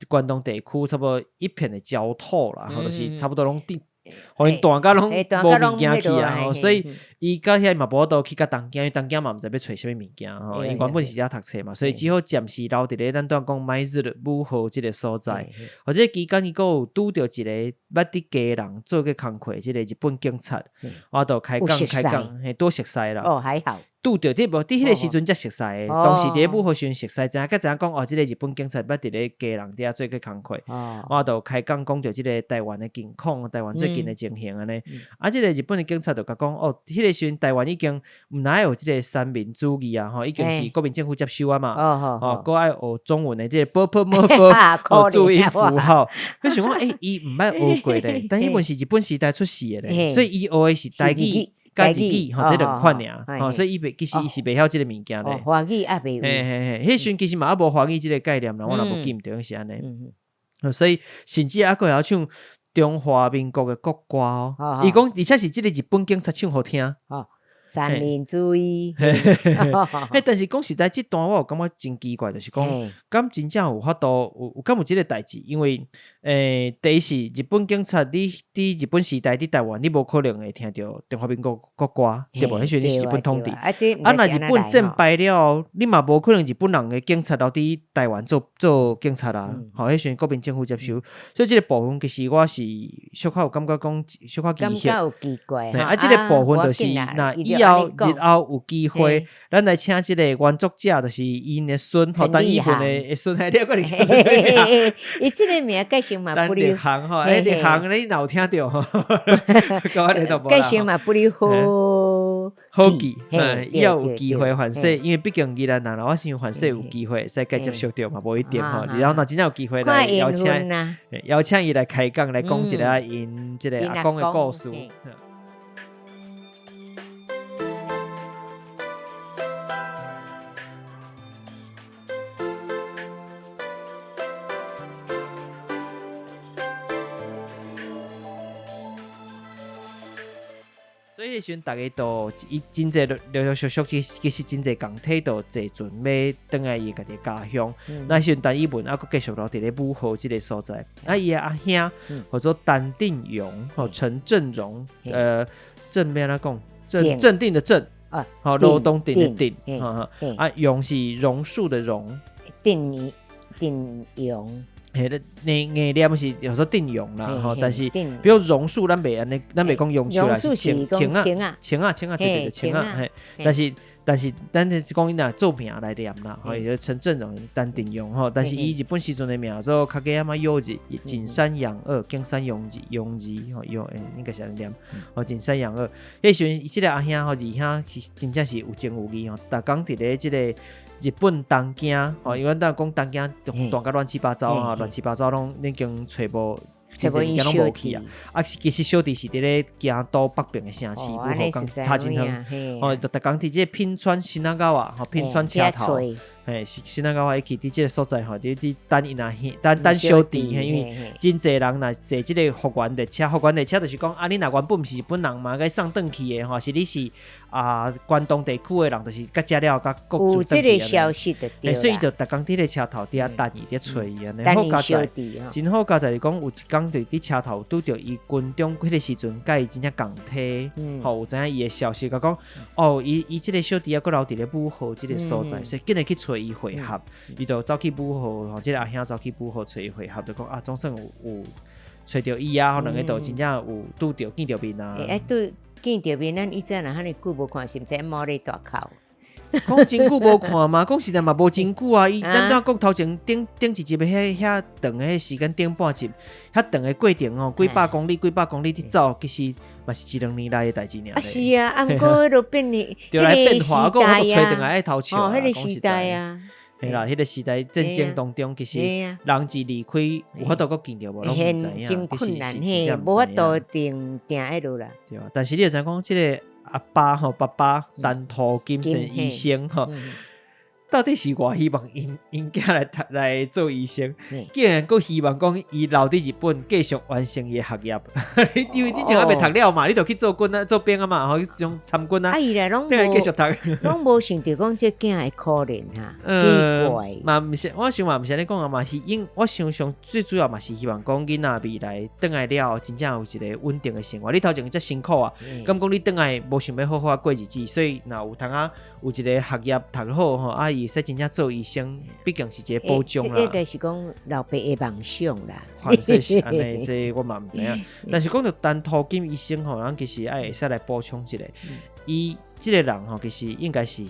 Speaker 1: 關東地區差不多一片的焦土啦，吼，就是差不多攏予𪜶斷甲攏無物件去啊，吼，所以伊到遐嘛無法度去到東京，因為東京嘛毋知欲揣啥物物件吼，伊原本是遮讀冊嘛，所以只好暫時留佇咧咱拄仔講舞鶴武河這个所在。而這期間伊閣有拄著一个捌佇基隆做過工課這个日本警察，我就開講開講，嘿，拄熟似啦。
Speaker 2: 哦，還好。
Speaker 1: 拄著佇無佇彼个時陣才熟似的，當時佇咧武河時陣熟似，知影才知影講哦，這个日本警察捌佇咧基隆佇遐做過工課，我就開講講著這个台灣的近況，台灣最近的情形按呢。啊，這个日本的警察就共講哦，彼个時陣台灣已經毋若愛有這个三民主義啊，吼，已經是國民政府接收啊嘛，哦，閣愛學中文的這个 ㄅㄆㄇㄈ 注音符號。你想講，欸，伊毋捌學過咧，但彼本是日本時代出世的咧，所以伊學的是台語。佮日語吼，這兩款爾，吼，所以伊袂其實伊是袂曉這个物件咧。
Speaker 2: 華語也袂有。
Speaker 1: 嘿嘿嘿，彼時陣其實嘛猶無華語這个概念啦，我若無記毋著是按呢。所以甚至猶閣會曉唱中華民國的國歌哦。伊講，而且是這个日本警察唱予聽。
Speaker 2: 三民主義。
Speaker 1: 嘿，但是講實在，這段我有感覺真奇怪，就是講，敢真正有法度有敢有這个代誌？因為，第一是日本警察，你佇日本時代佇台灣，你無可能會聽著中華民國國歌，對無？彼時陣你是日本統治。啊，若日本戰敗了後，你嘛無可能日本人的警察留佇台灣做警察啊。吼，彼時陣國民政府接收，所以這个部分其實我是小可有感覺講，小可
Speaker 2: 奇怪。
Speaker 1: 啊，這个部分就是，若以後日後有機會，咱來請這個原作者，就是𪜶的孫，吼，陳以文的孫，你猶閣會記這個名？
Speaker 2: 伊這个名介紹嘛不離
Speaker 1: 行吼，欸，立行你若有聽著吼，
Speaker 2: 介紹嘛不離好
Speaker 1: 好記，以後有機會凡勢，因為畢竟宜蘭人啦，我想凡勢有機會會使閣接觸著嘛，無一定吼。然後若真正有機會來邀請，邀請伊來開講，來講一下𪜶這个阿公的故事。所以彼時陣，逐家都伊真濟陸陸續續，其實真濟共體都坐船欲轉來伊家己家鄉。那彼時陣陳以文猶閣繼續留佇咧武河這个所在。啊，伊的阿兄號做陳定榮，吼陳振榮，鎮欲按怎講？鎮鎮定的鎮，好，羅東定的定，啊，榕是榕樹的榕，
Speaker 2: 定定榮。
Speaker 1: 嘿，硬硬念是叫做定榕啦，吼，但是比如榕樹，咱袂按呢，咱袂講榕樹啦，是青青仔，青仔，青仔，對對對，青仔，嘿，但是，咱是講伊若做名來念啦，吼，伊就陳振榮、陳定榮吼，但是伊日本時陣的名做較加仔幼稚，井山洋二，井山洋二，洋二，吼，洋，應該是按呢念，吼，井山洋二，彼時陣這个阿兄吼，二兄是真正是有情有義吼，逐工佇咧這个。日本東京，吼，因為阮講東京斷甲亂七八糟吼，亂七八糟攏已經揣無，真濟物件攏無去啊。啊，其實小弟是佇咧京都北爿的城市，武河港差真遠，吼，就逐工佇這个品川品川車頭，嘿，是新南高去佇這個所在吼，佇等𪜶阿兄，等等小弟，嘿，因為真濟人若坐這個復原列車，復原列車就是講啊，你若原本毋是日本人嘛，共送轉去的吼，是你是啊關東地區的人，就是佮食了佮國
Speaker 2: 有這個消息就對。
Speaker 1: 所以就逐工佇咧車頭底等伊，佇揣伊按呢。好佳哉，真好佳哉是講有一工就佇車頭拄著伊軍中彼個時陣，佮伊真正仝梯，吼有知影伊的消息，佮講哦，伊這個小弟猶閣留佇咧武河這個所在，所以緊來去揣伊會合，伊就走去武河，吼，這個阿兄走去武河揣伊會合，就講啊，總算有揣著伊啊，兩個都真正有拄著見著面啊。
Speaker 2: 欸，拄見著面，咱以前若遐爾久無看，是毋知貓咧大哭？
Speaker 1: 講真久無看嘛，講實在嘛無真久啊。伊咱拄仔講頭前頂頂一集彼遐長的時間，頂半集遐長的過程吼，幾百公里、幾百公里佇走，其實嘛是一兩年內的代誌爾。
Speaker 2: 啊是啊，啊毋過彼落變呢，
Speaker 1: 就來變化，閣有法度揣轉來愛偷笑
Speaker 2: 啊。彼個時代啊，
Speaker 1: 嘿啦，彼個時代戰爭當中，其實人一離開，有法度閣見著無，攏毋知影，
Speaker 2: 真困難嘿，無法度定定彼落啦。
Speaker 1: 對啊，但是你會知影講這個阿爸吼，爸爸陳塗金生醫生吼，到底是偌希望𪜶𪜶囝來讀來做醫生，竟然閣希望講伊留佇日本繼續完成伊的學業。因為你前猶未讀了嘛，你就去做軍啊，做兵啊嘛，吼，去種參軍啊。
Speaker 2: 啊，伊來攏
Speaker 1: 無繼續讀，
Speaker 2: 攏無想著講這囝會可憐哈，奇怪。
Speaker 1: 嘛毋是，我想嘛毋是按呢講啊，嘛是因我想上最主要嘛是希望講囡仔未來轉來了後，真正有一個穩定的生活。你頭前遮辛苦啊，敢講你轉來無想欲好好仔過日子，所以若有通仔有一個學業讀好吼，啊，伊會使真正做醫生，畢竟是一個保障啦。
Speaker 2: 這應該是講老爸的夢想啦。
Speaker 1: 反正是按呢，這我嘛毋知影。但是講著陳塗金醫生吼，咱其實愛會使來補充一下，伊這個人吼，其實應該是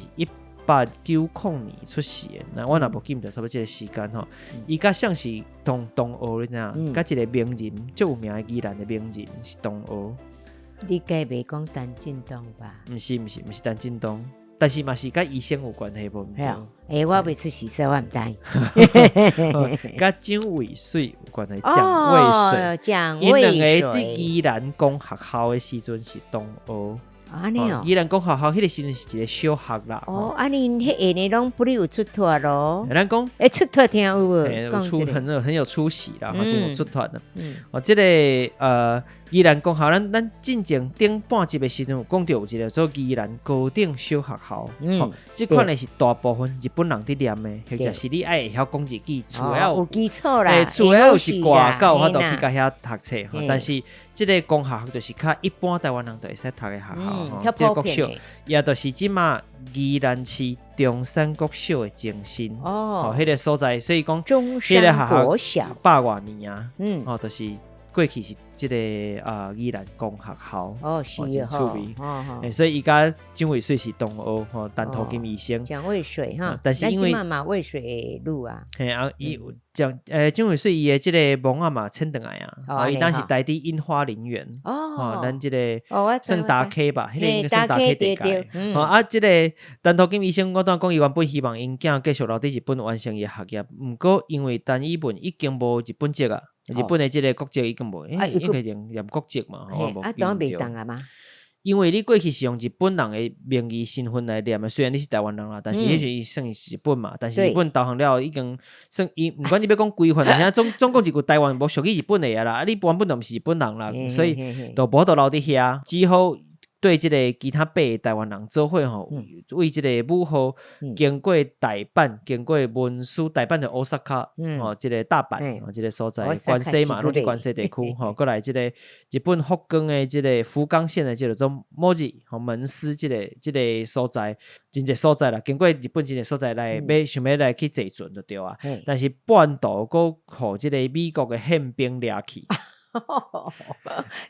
Speaker 1: 1890年出世的。那我若無記毋著，差不多這個時間吼。伊佮誰是同學，你知影？佮一個名人，足有名的宜蘭的名人是同學。
Speaker 2: 你該袂講陳進東吧？
Speaker 1: 毋是毋是毋是陳進東。但是嘛是佮醫生有關係無？
Speaker 2: 欸，我未出世，所以我毋知。
Speaker 1: 佮蔣渭水有關係，蔣渭水。
Speaker 2: 蔣渭水。
Speaker 1: 𪜶兩個佇宜蘭公學校的時陣是同學。
Speaker 2: 按呢哦。
Speaker 1: 宜蘭公學校彼個時陣是一個小學啦。
Speaker 2: 哦，按呢彼下呢攏不哩有出脫咯。
Speaker 1: 咱講，
Speaker 2: 欸，出脫聽有無？
Speaker 1: 有出很有出息啦，真有出脫的。哦，這個宜蘭公學校，咱進前頂半集的時陣有講著有一個做宜蘭高等小學校，吼，這款的是大部分日本人佇念的，或者是你愛會曉講日語，厝還
Speaker 2: 有基礎啦，
Speaker 1: 厝還有一寡較有法度去共遐讀冊，但是這個公學校就是較一般台灣人就會使讀的學校，吼，這個國小，也就是這馬宜蘭市中山國小的前身，哦，彼個所在，所以講
Speaker 2: 中山國小
Speaker 1: 百外年啊，哦，就是過去是這個宜蘭公學校，
Speaker 2: 哦，是
Speaker 1: 趣味，所以伊佮蔣渭水是同學吼，陳塗金醫生，
Speaker 2: 蔣渭水哈，
Speaker 1: 但是因為
Speaker 2: 嘛渭水路啊，
Speaker 1: 嘿啊，伊蔣渭水伊的這個墓仔嘛遷轉來啊，伊當時待佇櫻花林園，哦，咱這個算大溪吧，彼個應該算大溪地界，啊，這個陳塗金醫生，我拄仔講伊原本希望𪜶囝繼續留佇日本完成伊的學業，毋過因為陳以文已經無日本籍啊。日本的這個國籍已經無，應該念國籍嘛，我無
Speaker 2: 啊，當袂當啊嘛？
Speaker 1: 因為你過去是用日本人的名義身份來念的，雖然你是台灣人啦，但是彼時算是日本嘛。但是日本投降了後已經算伊，毋管你欲講歸還，啥總總共一句台灣無屬於日本的啊啦，啊你原本就毋是日本人啦，所以就無法度留佇遐，只好對這個其他八个台灣人做伙吼，為這個武號經過大阪，經過文殊，大阪就大阪，吼，這個大阪，吼，這個所在，關西嘛，攏佇關西地區，吼，過來這個日本福岡的這個福岡縣的這個做門司，吼，門司這個所在，真濟所在啦，經過日本真濟所在來欲想欲來去坐船就對啊，但是半途閣予這個美國的憲兵掠去。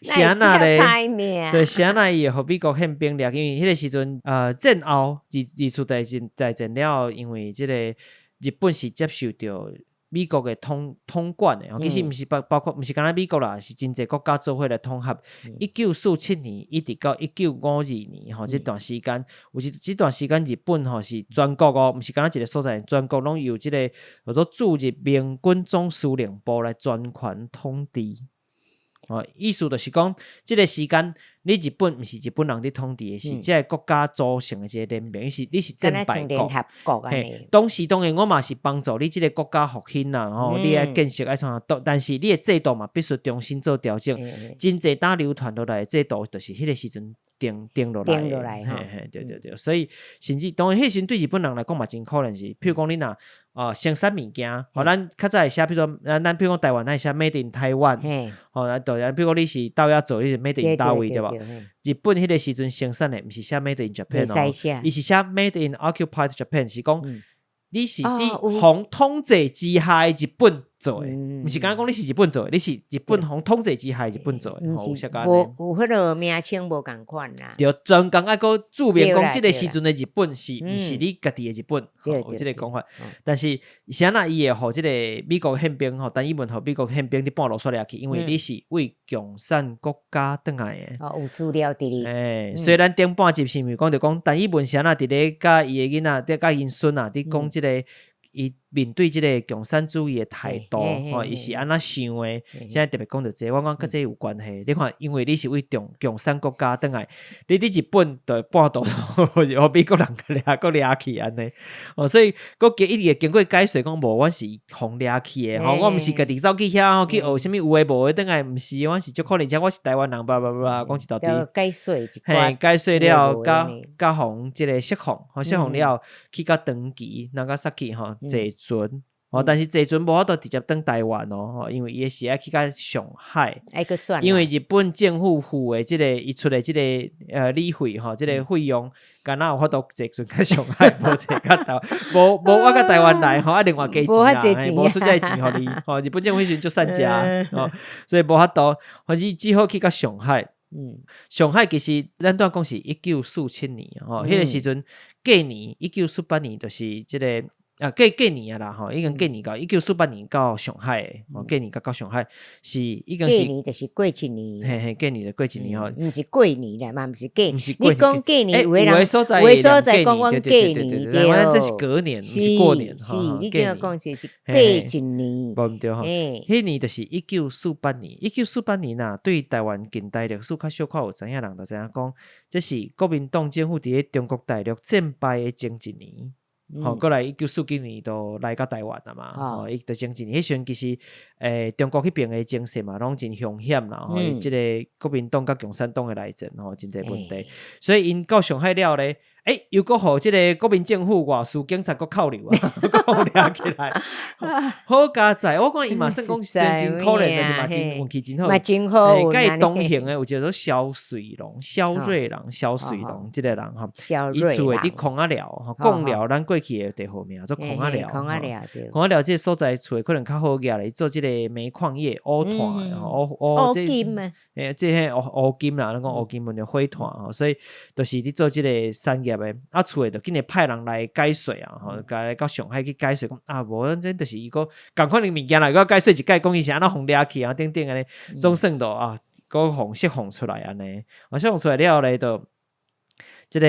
Speaker 1: 啥那咧？對，啥那伊會予美國憲兵掠去？因為彼個時陣，戰後二次大戰了後，因為這個日本是接受著美國的統管的，其實毋是包括毋是干焦美國啦，是真濟國家做伙來統合。1947年一直到1952年吼，這段時間有一這段時間日本吼是全國哦，毋是干焦一個所在，全國攏由這個叫做駐日盟軍總司令部來專權統治。哦，意思就是講，這個時間你日本毋是日本人佇統治的，是這个國家組成的一个聯盟，你是戰敗國。
Speaker 2: 聯合國按呢。
Speaker 1: 當時當然我嘛是幫助你這个國家復興啦，吼，你愛建設愛創啥，但是你的制度嘛必須重新做調整。真濟搭流傳落來的制度，就是彼个時陣定定落來。
Speaker 2: 定落來。
Speaker 1: 嘿嘿，對對對，所以甚至當然彼時陣對日本人來講嘛真可憐是，譬如講你若生產物件，吼，咱較早會寫，譬如說咱譬如講台灣，咱會寫 Made in Taiwan，吼，對，譬如講你是豆仔做，你是 Made in 佗位對無？日本彼个時陣生產的毋是寫 Made in Japan 哦，伊是寫 Made in Occupied Japan，是講你是佇予統治之下的日本做的，毋是敢若講你是日本做的，你是日本予統治之下的日本做的，
Speaker 2: 毋是無有彼个名稱無仝款啦。
Speaker 1: 對，專工愛閣註明講，這个時陣的日本是毋是你家己的日本，有這个講法。但是是按怎伊會予這个美國憲兵吼，陳以文予美國憲兵佇半路煞掠去，因為你是為共產國家轉來的。
Speaker 2: 哦，有資料佇哩。
Speaker 1: 欸，所以咱頂半集是毋是講著講陳以文是按怎佇咧佮伊的囡仔，佇佮𪜶孫啊，佇講這个。伊面對這个共產主義的態度，吼，伊是按怎想的？現在特別講著這個，我講佮這有關係。你看，因為你是為共產國家轉來，你佇日本就半途予美國人掠閣掠去按呢。哦，所以閣經一直會經過解說，講無，阮是予掠去的，吼，我毋是家己走去遐吼去學啥物有的無的，轉來毋是，阮是足可憐，且我是台灣人，叭叭叭講一大堆。
Speaker 2: 解說一
Speaker 1: 嘿，解說了，佮佮予這个釋放，予釋放了，去到長崎、長崎吼。坐船，哦，但是坐船無法度直接轉台灣哦，因為伊是愛去到上海，因為日本政府付的這个伊出的這个旅費吼，這个費用，敢若有法度坐船到上海，無坐到台灣，無無我到台灣來吼，啊另外加錢啦，無出這个錢予你，吼，日本政府彼時陣足散食，吼，所以無法度，反正只好去到上海。上海其實咱拄仔講是1947年吼，彼个時陣過年1948年就是這个。啊，過過年啊啦吼，已經過年到1948年到上海的，吼，過年到到上海是已經是
Speaker 2: 過年就是過一年，
Speaker 1: 嘿嘿，過年就過一年吼，
Speaker 2: 毋是過年啦嘛，毋是過，
Speaker 1: 毋是過
Speaker 2: 你講過年，有的人
Speaker 1: 有的所在
Speaker 2: 有的所在講阮過年
Speaker 1: 對，這是隔年，毋是過年，
Speaker 2: 是，你這樣講就是過一年，
Speaker 1: 無毋對吼，彼年就是一九四八年，一九四八年啊，對台灣近代歷史較小可有知影人就知影講，這是國民黨政府佇咧中國大陸戰敗的前一年。吼，過來1949年就來到台灣啊嘛，吼，伊就前一年，彼時陣其實，中國彼邊的情勢嘛，攏真兇險啦，吼，這个國民黨佮共產黨的內戰，吼，真濟問題，所以𪜶到上海了咧，又閣予這个國民政府外事警察閣扣留啊，閣予掠起來。好佳哉，我看伊嘛算講真真可憐，但是嘛真運氣真好，
Speaker 2: 嘛真好。
Speaker 1: 佮伊同行的有一個做蕭瑞龍、蕭瑞郎、蕭瑞龍這个人吼，伊厝的佇空仔寮，吼，貢寮咱過去的地號名做空仔寮，
Speaker 2: 空仔寮對。
Speaker 1: 空仔寮這个所在厝的可能較好額咧，伊做這個煤礦業，烏炭，烏
Speaker 2: 烏金啊，
Speaker 1: 這個烏烏金啦，咱講烏金，問火炭吼，所以就是佇做這個產業的，啊，厝的就緊會派人來解說啊，吼，來到上海去解說，講啊，無，咱這就是伊個仝款的物件啦，閣解說一解，講伊是按怎予掠去啊，等等按呢，總算就啊，閣予釋放出來按呢，啊，釋放出來了後咧，就這个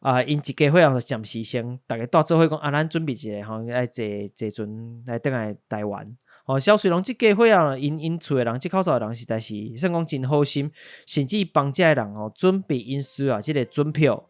Speaker 1: 啊，𪜶一家伙人就暫時先逐家蹛做伙講啊，咱準備一下吼，愛坐坐船來轉來台灣。吼，蕭瑞龍這家伙啊，𪜶厝的人，這口罩的人實在是算講真好心，甚至幫這个人吼準備𪜶需要這个船票，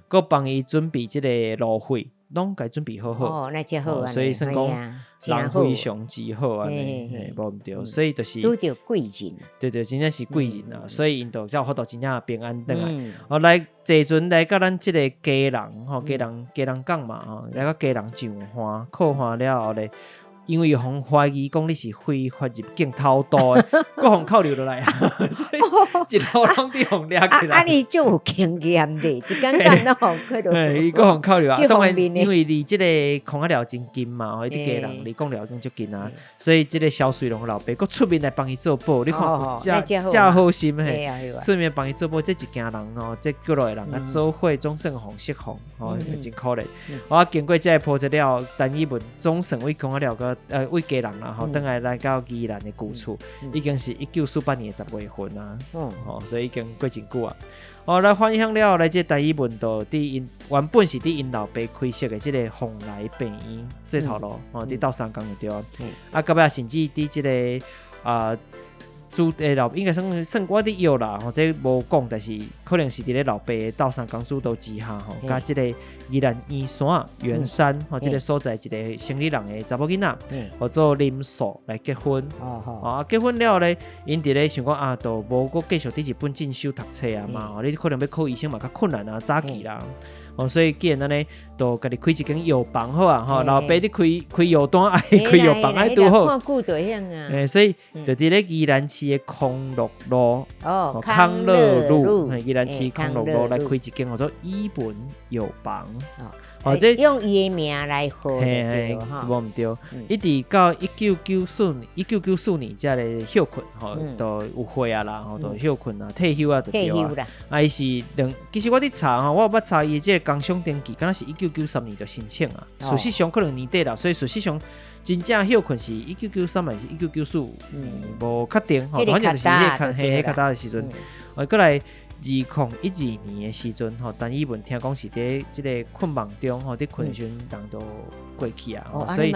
Speaker 1: 閣幫伊準備這个路費，攏共伊準備好好。
Speaker 2: 哦，那真好，
Speaker 1: 所以算講人非常之好按呢，嘿，無毋對，所以就是
Speaker 2: 拄著貴人，
Speaker 1: 對對，真正是貴人啊，所以𪜶就才有法度真正平安轉來。哦，來坐船來到咱這个基隆，吼，基隆基隆港嘛，吼，來到基隆上岸，靠岸了後咧。因為予懷疑講你是非法入境偷渡的，閣予扣留落來，所以一路攏佇予掠起來。
Speaker 2: 啊，你足有經驗的，一工工攏予扣留。
Speaker 1: 嘿，伊閣予扣留啊，當然因為離這个空仔寮真近嘛，吼，伊佇基隆離貢寮已經足近啊，所以這个蕭瑞龍老爸閣出面來幫伊做保，你看遮遮好心嘿，出面幫伊做保，這一家人哦，這幾落的人啊，做伙總算予釋放，吼，真可憐。我經過這个波折了，陳以文總算為空仔寮閣。為基隆啦，吼，轉來來到宜蘭的舊厝，已經是1948年的10月份啊，吼，所以已經過真久啊。哦，來返鄉了後，來這陳以文就佇𪜶原本是佇𪜶老爸開設的這个鳳來病院做頭路，吼，佇鬥相共就對啊。啊，到尾甚至佇這个啊。主誒老應該算算我佇臆啦，吼，這無講，但是可能是佇咧老爸的鬥相共主導之下，吼，佮這個宜蘭圓山圓山吼，這個所在一個生理人的查某囡仔，號做林素來結婚。啊，結婚了後咧，𪜶佇咧想講啊，都無閣繼續佇日本進修讀冊啊嘛，你可能欲考醫生嘛較困難啊，早期啦。哦，所以既然按呢，就家己開一間藥房好啊，吼，老爸佇開開藥單，愛開藥房愛拄好。
Speaker 2: 看久就曉啊。
Speaker 1: 欸，所以就佇咧宜蘭市的康樂路，
Speaker 2: 哦，
Speaker 1: 康樂路，宜蘭市康樂路來開一間號做伊文藥房。
Speaker 2: 哦，這用伊的名來號，
Speaker 1: 嘿，無毋對，一直到1994年才來歇睏，吼，都有歲啊啦，吼，都歇睏啊，退休啊，就對啊。啊，伊是兩，其實我佇查吼，我有捌查伊這個工商登記，敢若是1993年就申請啊，事實上可能年底啦，所以事實上真正歇睏是一九九三還是1994年，無確定，吼，反正就是彼個彼較早的時陣，啊，閣來。2012年的時陣，吼，陳以文聽講是佇這個困夢中，吼，佇睏的時陣人都過去啊，所以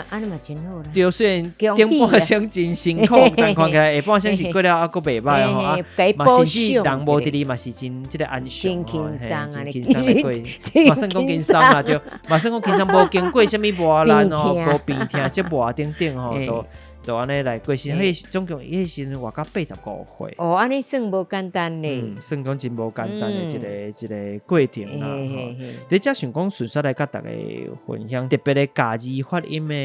Speaker 1: 對，雖然頂半生真辛苦，但看起來下半生是過了猶閣袂䆀吼，啊，嘛甚至人無佇裡嘛是真這個安詳，
Speaker 2: 真輕鬆啊，
Speaker 1: 真輕鬆來過，嘛算講輕鬆啦，對，嘛算講輕鬆，無經過啥物磨難吼，無病痛折磨等等吼，都。就按呢來過身，彼總共彼時陣活到85歲。
Speaker 2: 哦，按呢算無簡單咧。
Speaker 1: 嗯，算講真無簡單的一個一個過程啦。佇遮想講順紲來佮大家分享特別的咬字發音的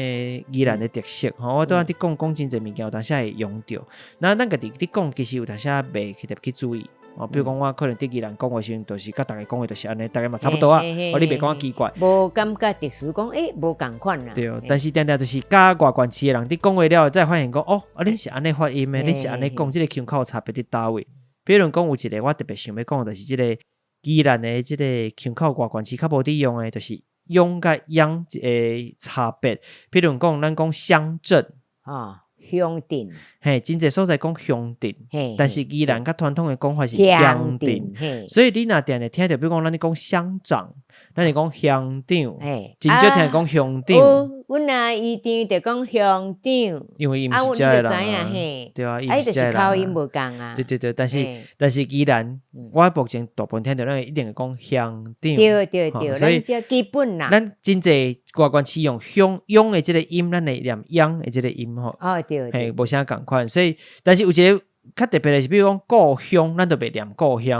Speaker 1: 宜蘭的特色吼。我拄仔佇講講真濟物件，有當時會用著。那咱家己佇講，其實有當時袂特別去注意。哦，比如講我可能佇宜蘭講話時陣，就是佮逐家講話就是按呢，逐家嘛差不多啊。哦，你袂感覺奇怪？
Speaker 2: 無感覺特殊講，欸，無仝款啦。
Speaker 1: 對，但是定定就是佮外縣市的人佇講話了後，才會發現講，哦，啊，恁是按呢發音的，恁是按呢講，這個腔口差別佇佗位。比如講有一個我特別想欲講，就是這個宜蘭的這個腔口外縣市較無佇用的，就是鄉佮央的差別。比如講，咱講鄉鎮。
Speaker 2: 啊。鄉鎮，
Speaker 1: 嘿，真濟所在講鄉鎮，但是宜蘭較傳統的講法是鄉鎮，所以你若定定聽著，比如講咱咧講鄉長，咱會講鄉長，真少聽講鄉長。
Speaker 2: 阮阿姨丈就講鄉長，
Speaker 1: 因為伊毋是遮的人啊，對啊，伊毋是遮的人。
Speaker 2: 口音無仝啊。
Speaker 1: 對對對，但是但是宜蘭，我目前大部分聽著，咱一定會講鄉長。
Speaker 2: 對對對，
Speaker 1: 所以
Speaker 2: 咱這基本啦。
Speaker 1: 咱真濟外縣市用鄉央的這個音，咱會念央的這個音吼。
Speaker 2: 哦對。
Speaker 1: 嘿，無啥仝款，所以但是有一個較特別的是，比如講故鄉，咱就袂念故鄉。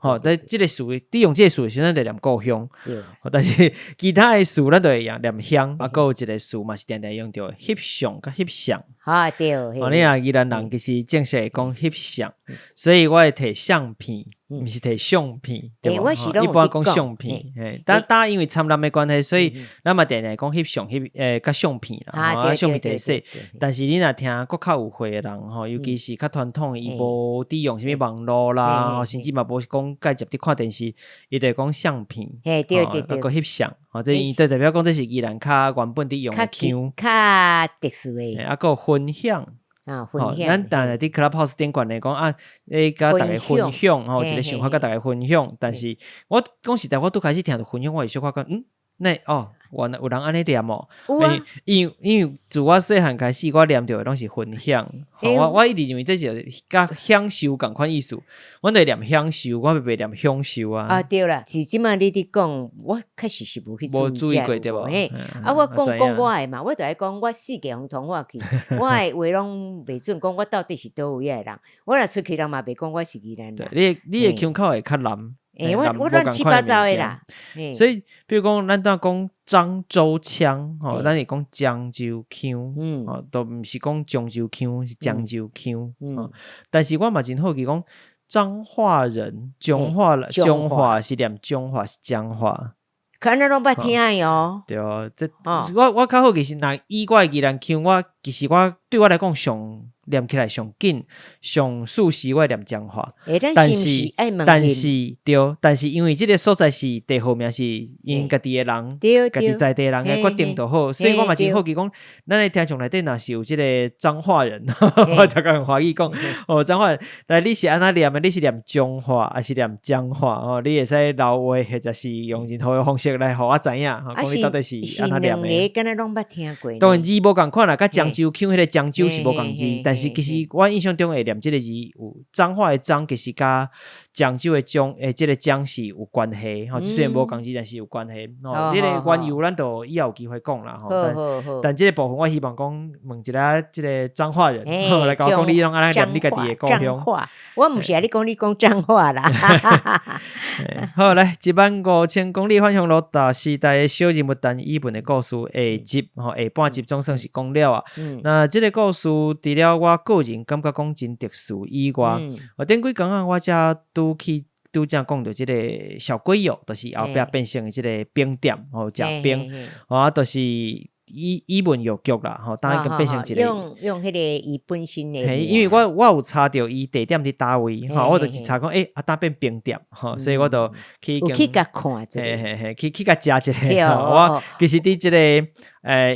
Speaker 1: 吼，但這個詞，你用這個詞的時陣，咱就念故鄉。但是其他的詞，咱就會用念鄉。啊，閣有一個詞嘛是定定用著，翕相佮翕相。
Speaker 2: 啊對。
Speaker 1: 哦，你若宜蘭人其實正式會講翕相，所以我會提相片。毋是提相片，對無？一般講相片，嘿，但但因為摻南的關係，所以咱嘛定定講翕相翕誒，佮相片啦，啊，相片提說。但是你若聽閣較有歲的人吼，尤其是較傳統，伊無佇用啥物網路啦，甚至嘛無講介捷佇看電視，伊就會講相片，吼，閣翕相，吼，這伊就代表講這是宜蘭較原本佇用的腔，
Speaker 2: 較特殊的，
Speaker 1: 啊，閣有分享。
Speaker 2: 啊，分享。
Speaker 1: 咱當然佇 Clubhouse 頂懸來講啊，會佮逐家分享吼，一個想法佮逐家分享。但是我講實在，我拄開始聽著分享，我會小可講，嗯，那哦，原來有人按呢念哦。
Speaker 2: 有啊。
Speaker 1: 因為自我細漢開始，我念著的攏是分享。我一直認為這是佮享受仝款意思。阮就會念享受，我袂念享受啊。
Speaker 2: 啊對啦，是這馬你佇講，我確實是無去
Speaker 1: 注意過對無？
Speaker 2: 嘿，啊，我講講我的嘛，我就愛講我四界予同化去，我的話攏袂準，講我到底是佗位仔的人。我若出去，人嘛袂講我是宜蘭人。
Speaker 1: 你的腔口會較南。
Speaker 2: 欸，我亂七八糟的啦。
Speaker 1: 所以，比如講，咱當講漳州腔，吼，咱會講漳州腔，吼，都毋是講漳州腔，是漳州腔。但是我嘛真好奇講，彰化人，彰化人，彰化是念彰化，是彰化。
Speaker 2: 可能攏捌聽的哦。
Speaker 1: 對，這我較好奇是，若以我的宜蘭腔，我其實我對我來講上念起來上緊、上舒適，我會念彰化。
Speaker 2: 但是
Speaker 1: 但是對，但是因為這個所在是地號名，是𪜶家己的人，家己在地人來決定就好，所以我嘛真好奇講，咱的聽眾內底若是有這個彰化人，我逐工歡喜講哦，彰化人，來你是按怎念的？你是念彰化，還是念彰化？哦，你會使留話，或者是用任何的方式來予我知影，講你到底是按怎念的？
Speaker 2: 兩個敢若攏捌聽過。
Speaker 1: 當然字無仝款啦，佮漳州州腔彼个漳州是無仝字，但是其實我印象中會念這个字有彰化的彰，其實佮漳州的漳欸，這个漳是有關係吼，雖然無仝字，但是有關係吼。這个緣由咱就以後有機會講啦吼。但但這个部分我希望講問一下這个彰化人來共我講，你攏按怎念你家己的故鄉？
Speaker 2: 我毋是愛你講，你講彰化啦。
Speaker 1: 好，來1萬五千公里返鄉路，大時代的小人物陳以文的故事下集吼，下半集總算是講了啊。那這个故事除了我個人感覺講真特殊以外，我頂幾工啊，我才拄去拄才講著這个小鬼友，就是後壁變成的這个冰店吼，食冰，啊，就是以文藥局啦，吼，當已經變成一个
Speaker 2: 用用彼个伊本身的，
Speaker 1: 嘿，因為我有查著伊地點佇佗位，吼，我就一查講，欸，啊，當變冰店，吼，所以我就去
Speaker 2: 去共看一下，
Speaker 1: 嘿嘿嘿，去去共食一下，我其實佇這个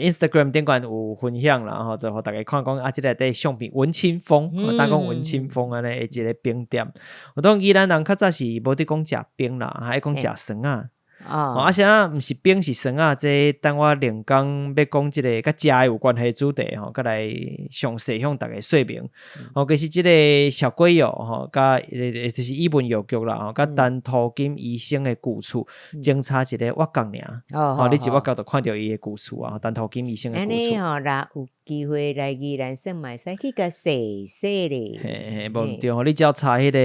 Speaker 1: Instagram 頂懸有分享啦，吼，就予大家看講啊，這个佇相片文青風，當講文青風按呢的一个冰店。我當宜蘭人較早是無佇講食冰啦，還講食酸仔。哦，啊，啥啊？毋是冰是酸仔，這等我另工欲講這个佮食的有關係主題吼，閣來詳細向大家說明。哦，其實這个小鬼藥吼，佮就是以文藥局啦，吼，佮陳塗金醫生的舊厝，相差一个挖角爾。哦，你一挖角就看著伊的舊厝啊，陳塗金醫生的舊厝。
Speaker 2: 按呢吼，若有機會來宜蘭耍嘛會使去共踅踅咧。
Speaker 1: 嘿嘿，無毋對吼，你只要查彼个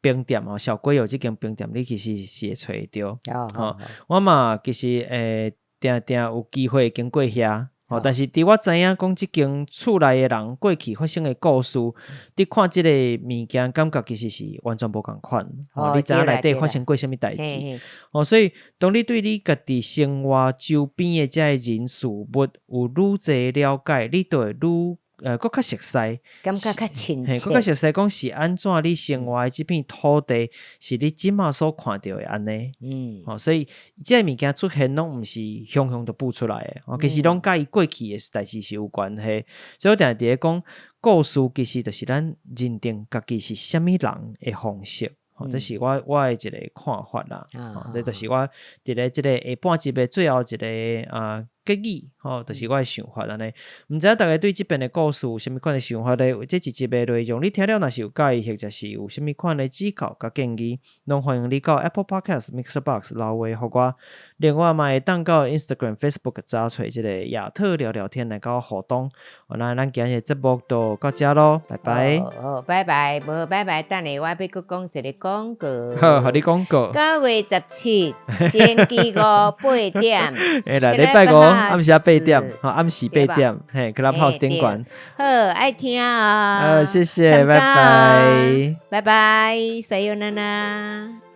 Speaker 1: 冰店吼，小鬼藥這間冰店，你其實是會揣會著。吼，我嘛其實定定有機會經過遐，吼，但是佇我知影講這間厝內的人過去發生的故事，你看這个物件，感覺其實是完全無仝款。吼，你知影內底發生過啥物代誌？吼，所以當你對你家己生活周邊的這个人事物有愈濟了解，你就會愈閣較熟似，
Speaker 2: 感覺較親切，
Speaker 1: 閣較熟似講是按怎你生活的這片土地是你這馬所看著的按呢？吼，所以這个物件出現攏毋是雄雄就浮出來的，哦，其實攏佮伊過去的代誌是有關係。所以我定定佇咧講，故事其實就是咱認定家己是啥物人的方式。吼，這是我的一个看法啦。吼，這就是我佇咧這个下半集的最後一个啊結語，吼，就是我的想法按呢。毋知影大家對這遍的故事有啥物款的想法咧？這一集的內容你聽了若是有佮意，或者是有啥物款的指教佮建議，攏歡迎你到 Apple Podcast、Mixer Box 留話予我。另外嘛會當到 Instagram、Facebook 查揣這个亞特聊聊天來佮我互動。那咱今日節目就到遮囉，拜拜。
Speaker 2: 好，拜拜，無拜拜，等下我欲閣講一个廣告。
Speaker 1: 好，予你廣告。
Speaker 2: 9月17，星期五8點。
Speaker 1: 欸，來禮拜五暗時八點，吼，暗時八點，嘿，Clubhouse 頂懸。
Speaker 2: 好，愛聽哦。
Speaker 1: 好，謝謝，拜拜。
Speaker 2: 拜拜，さよなら。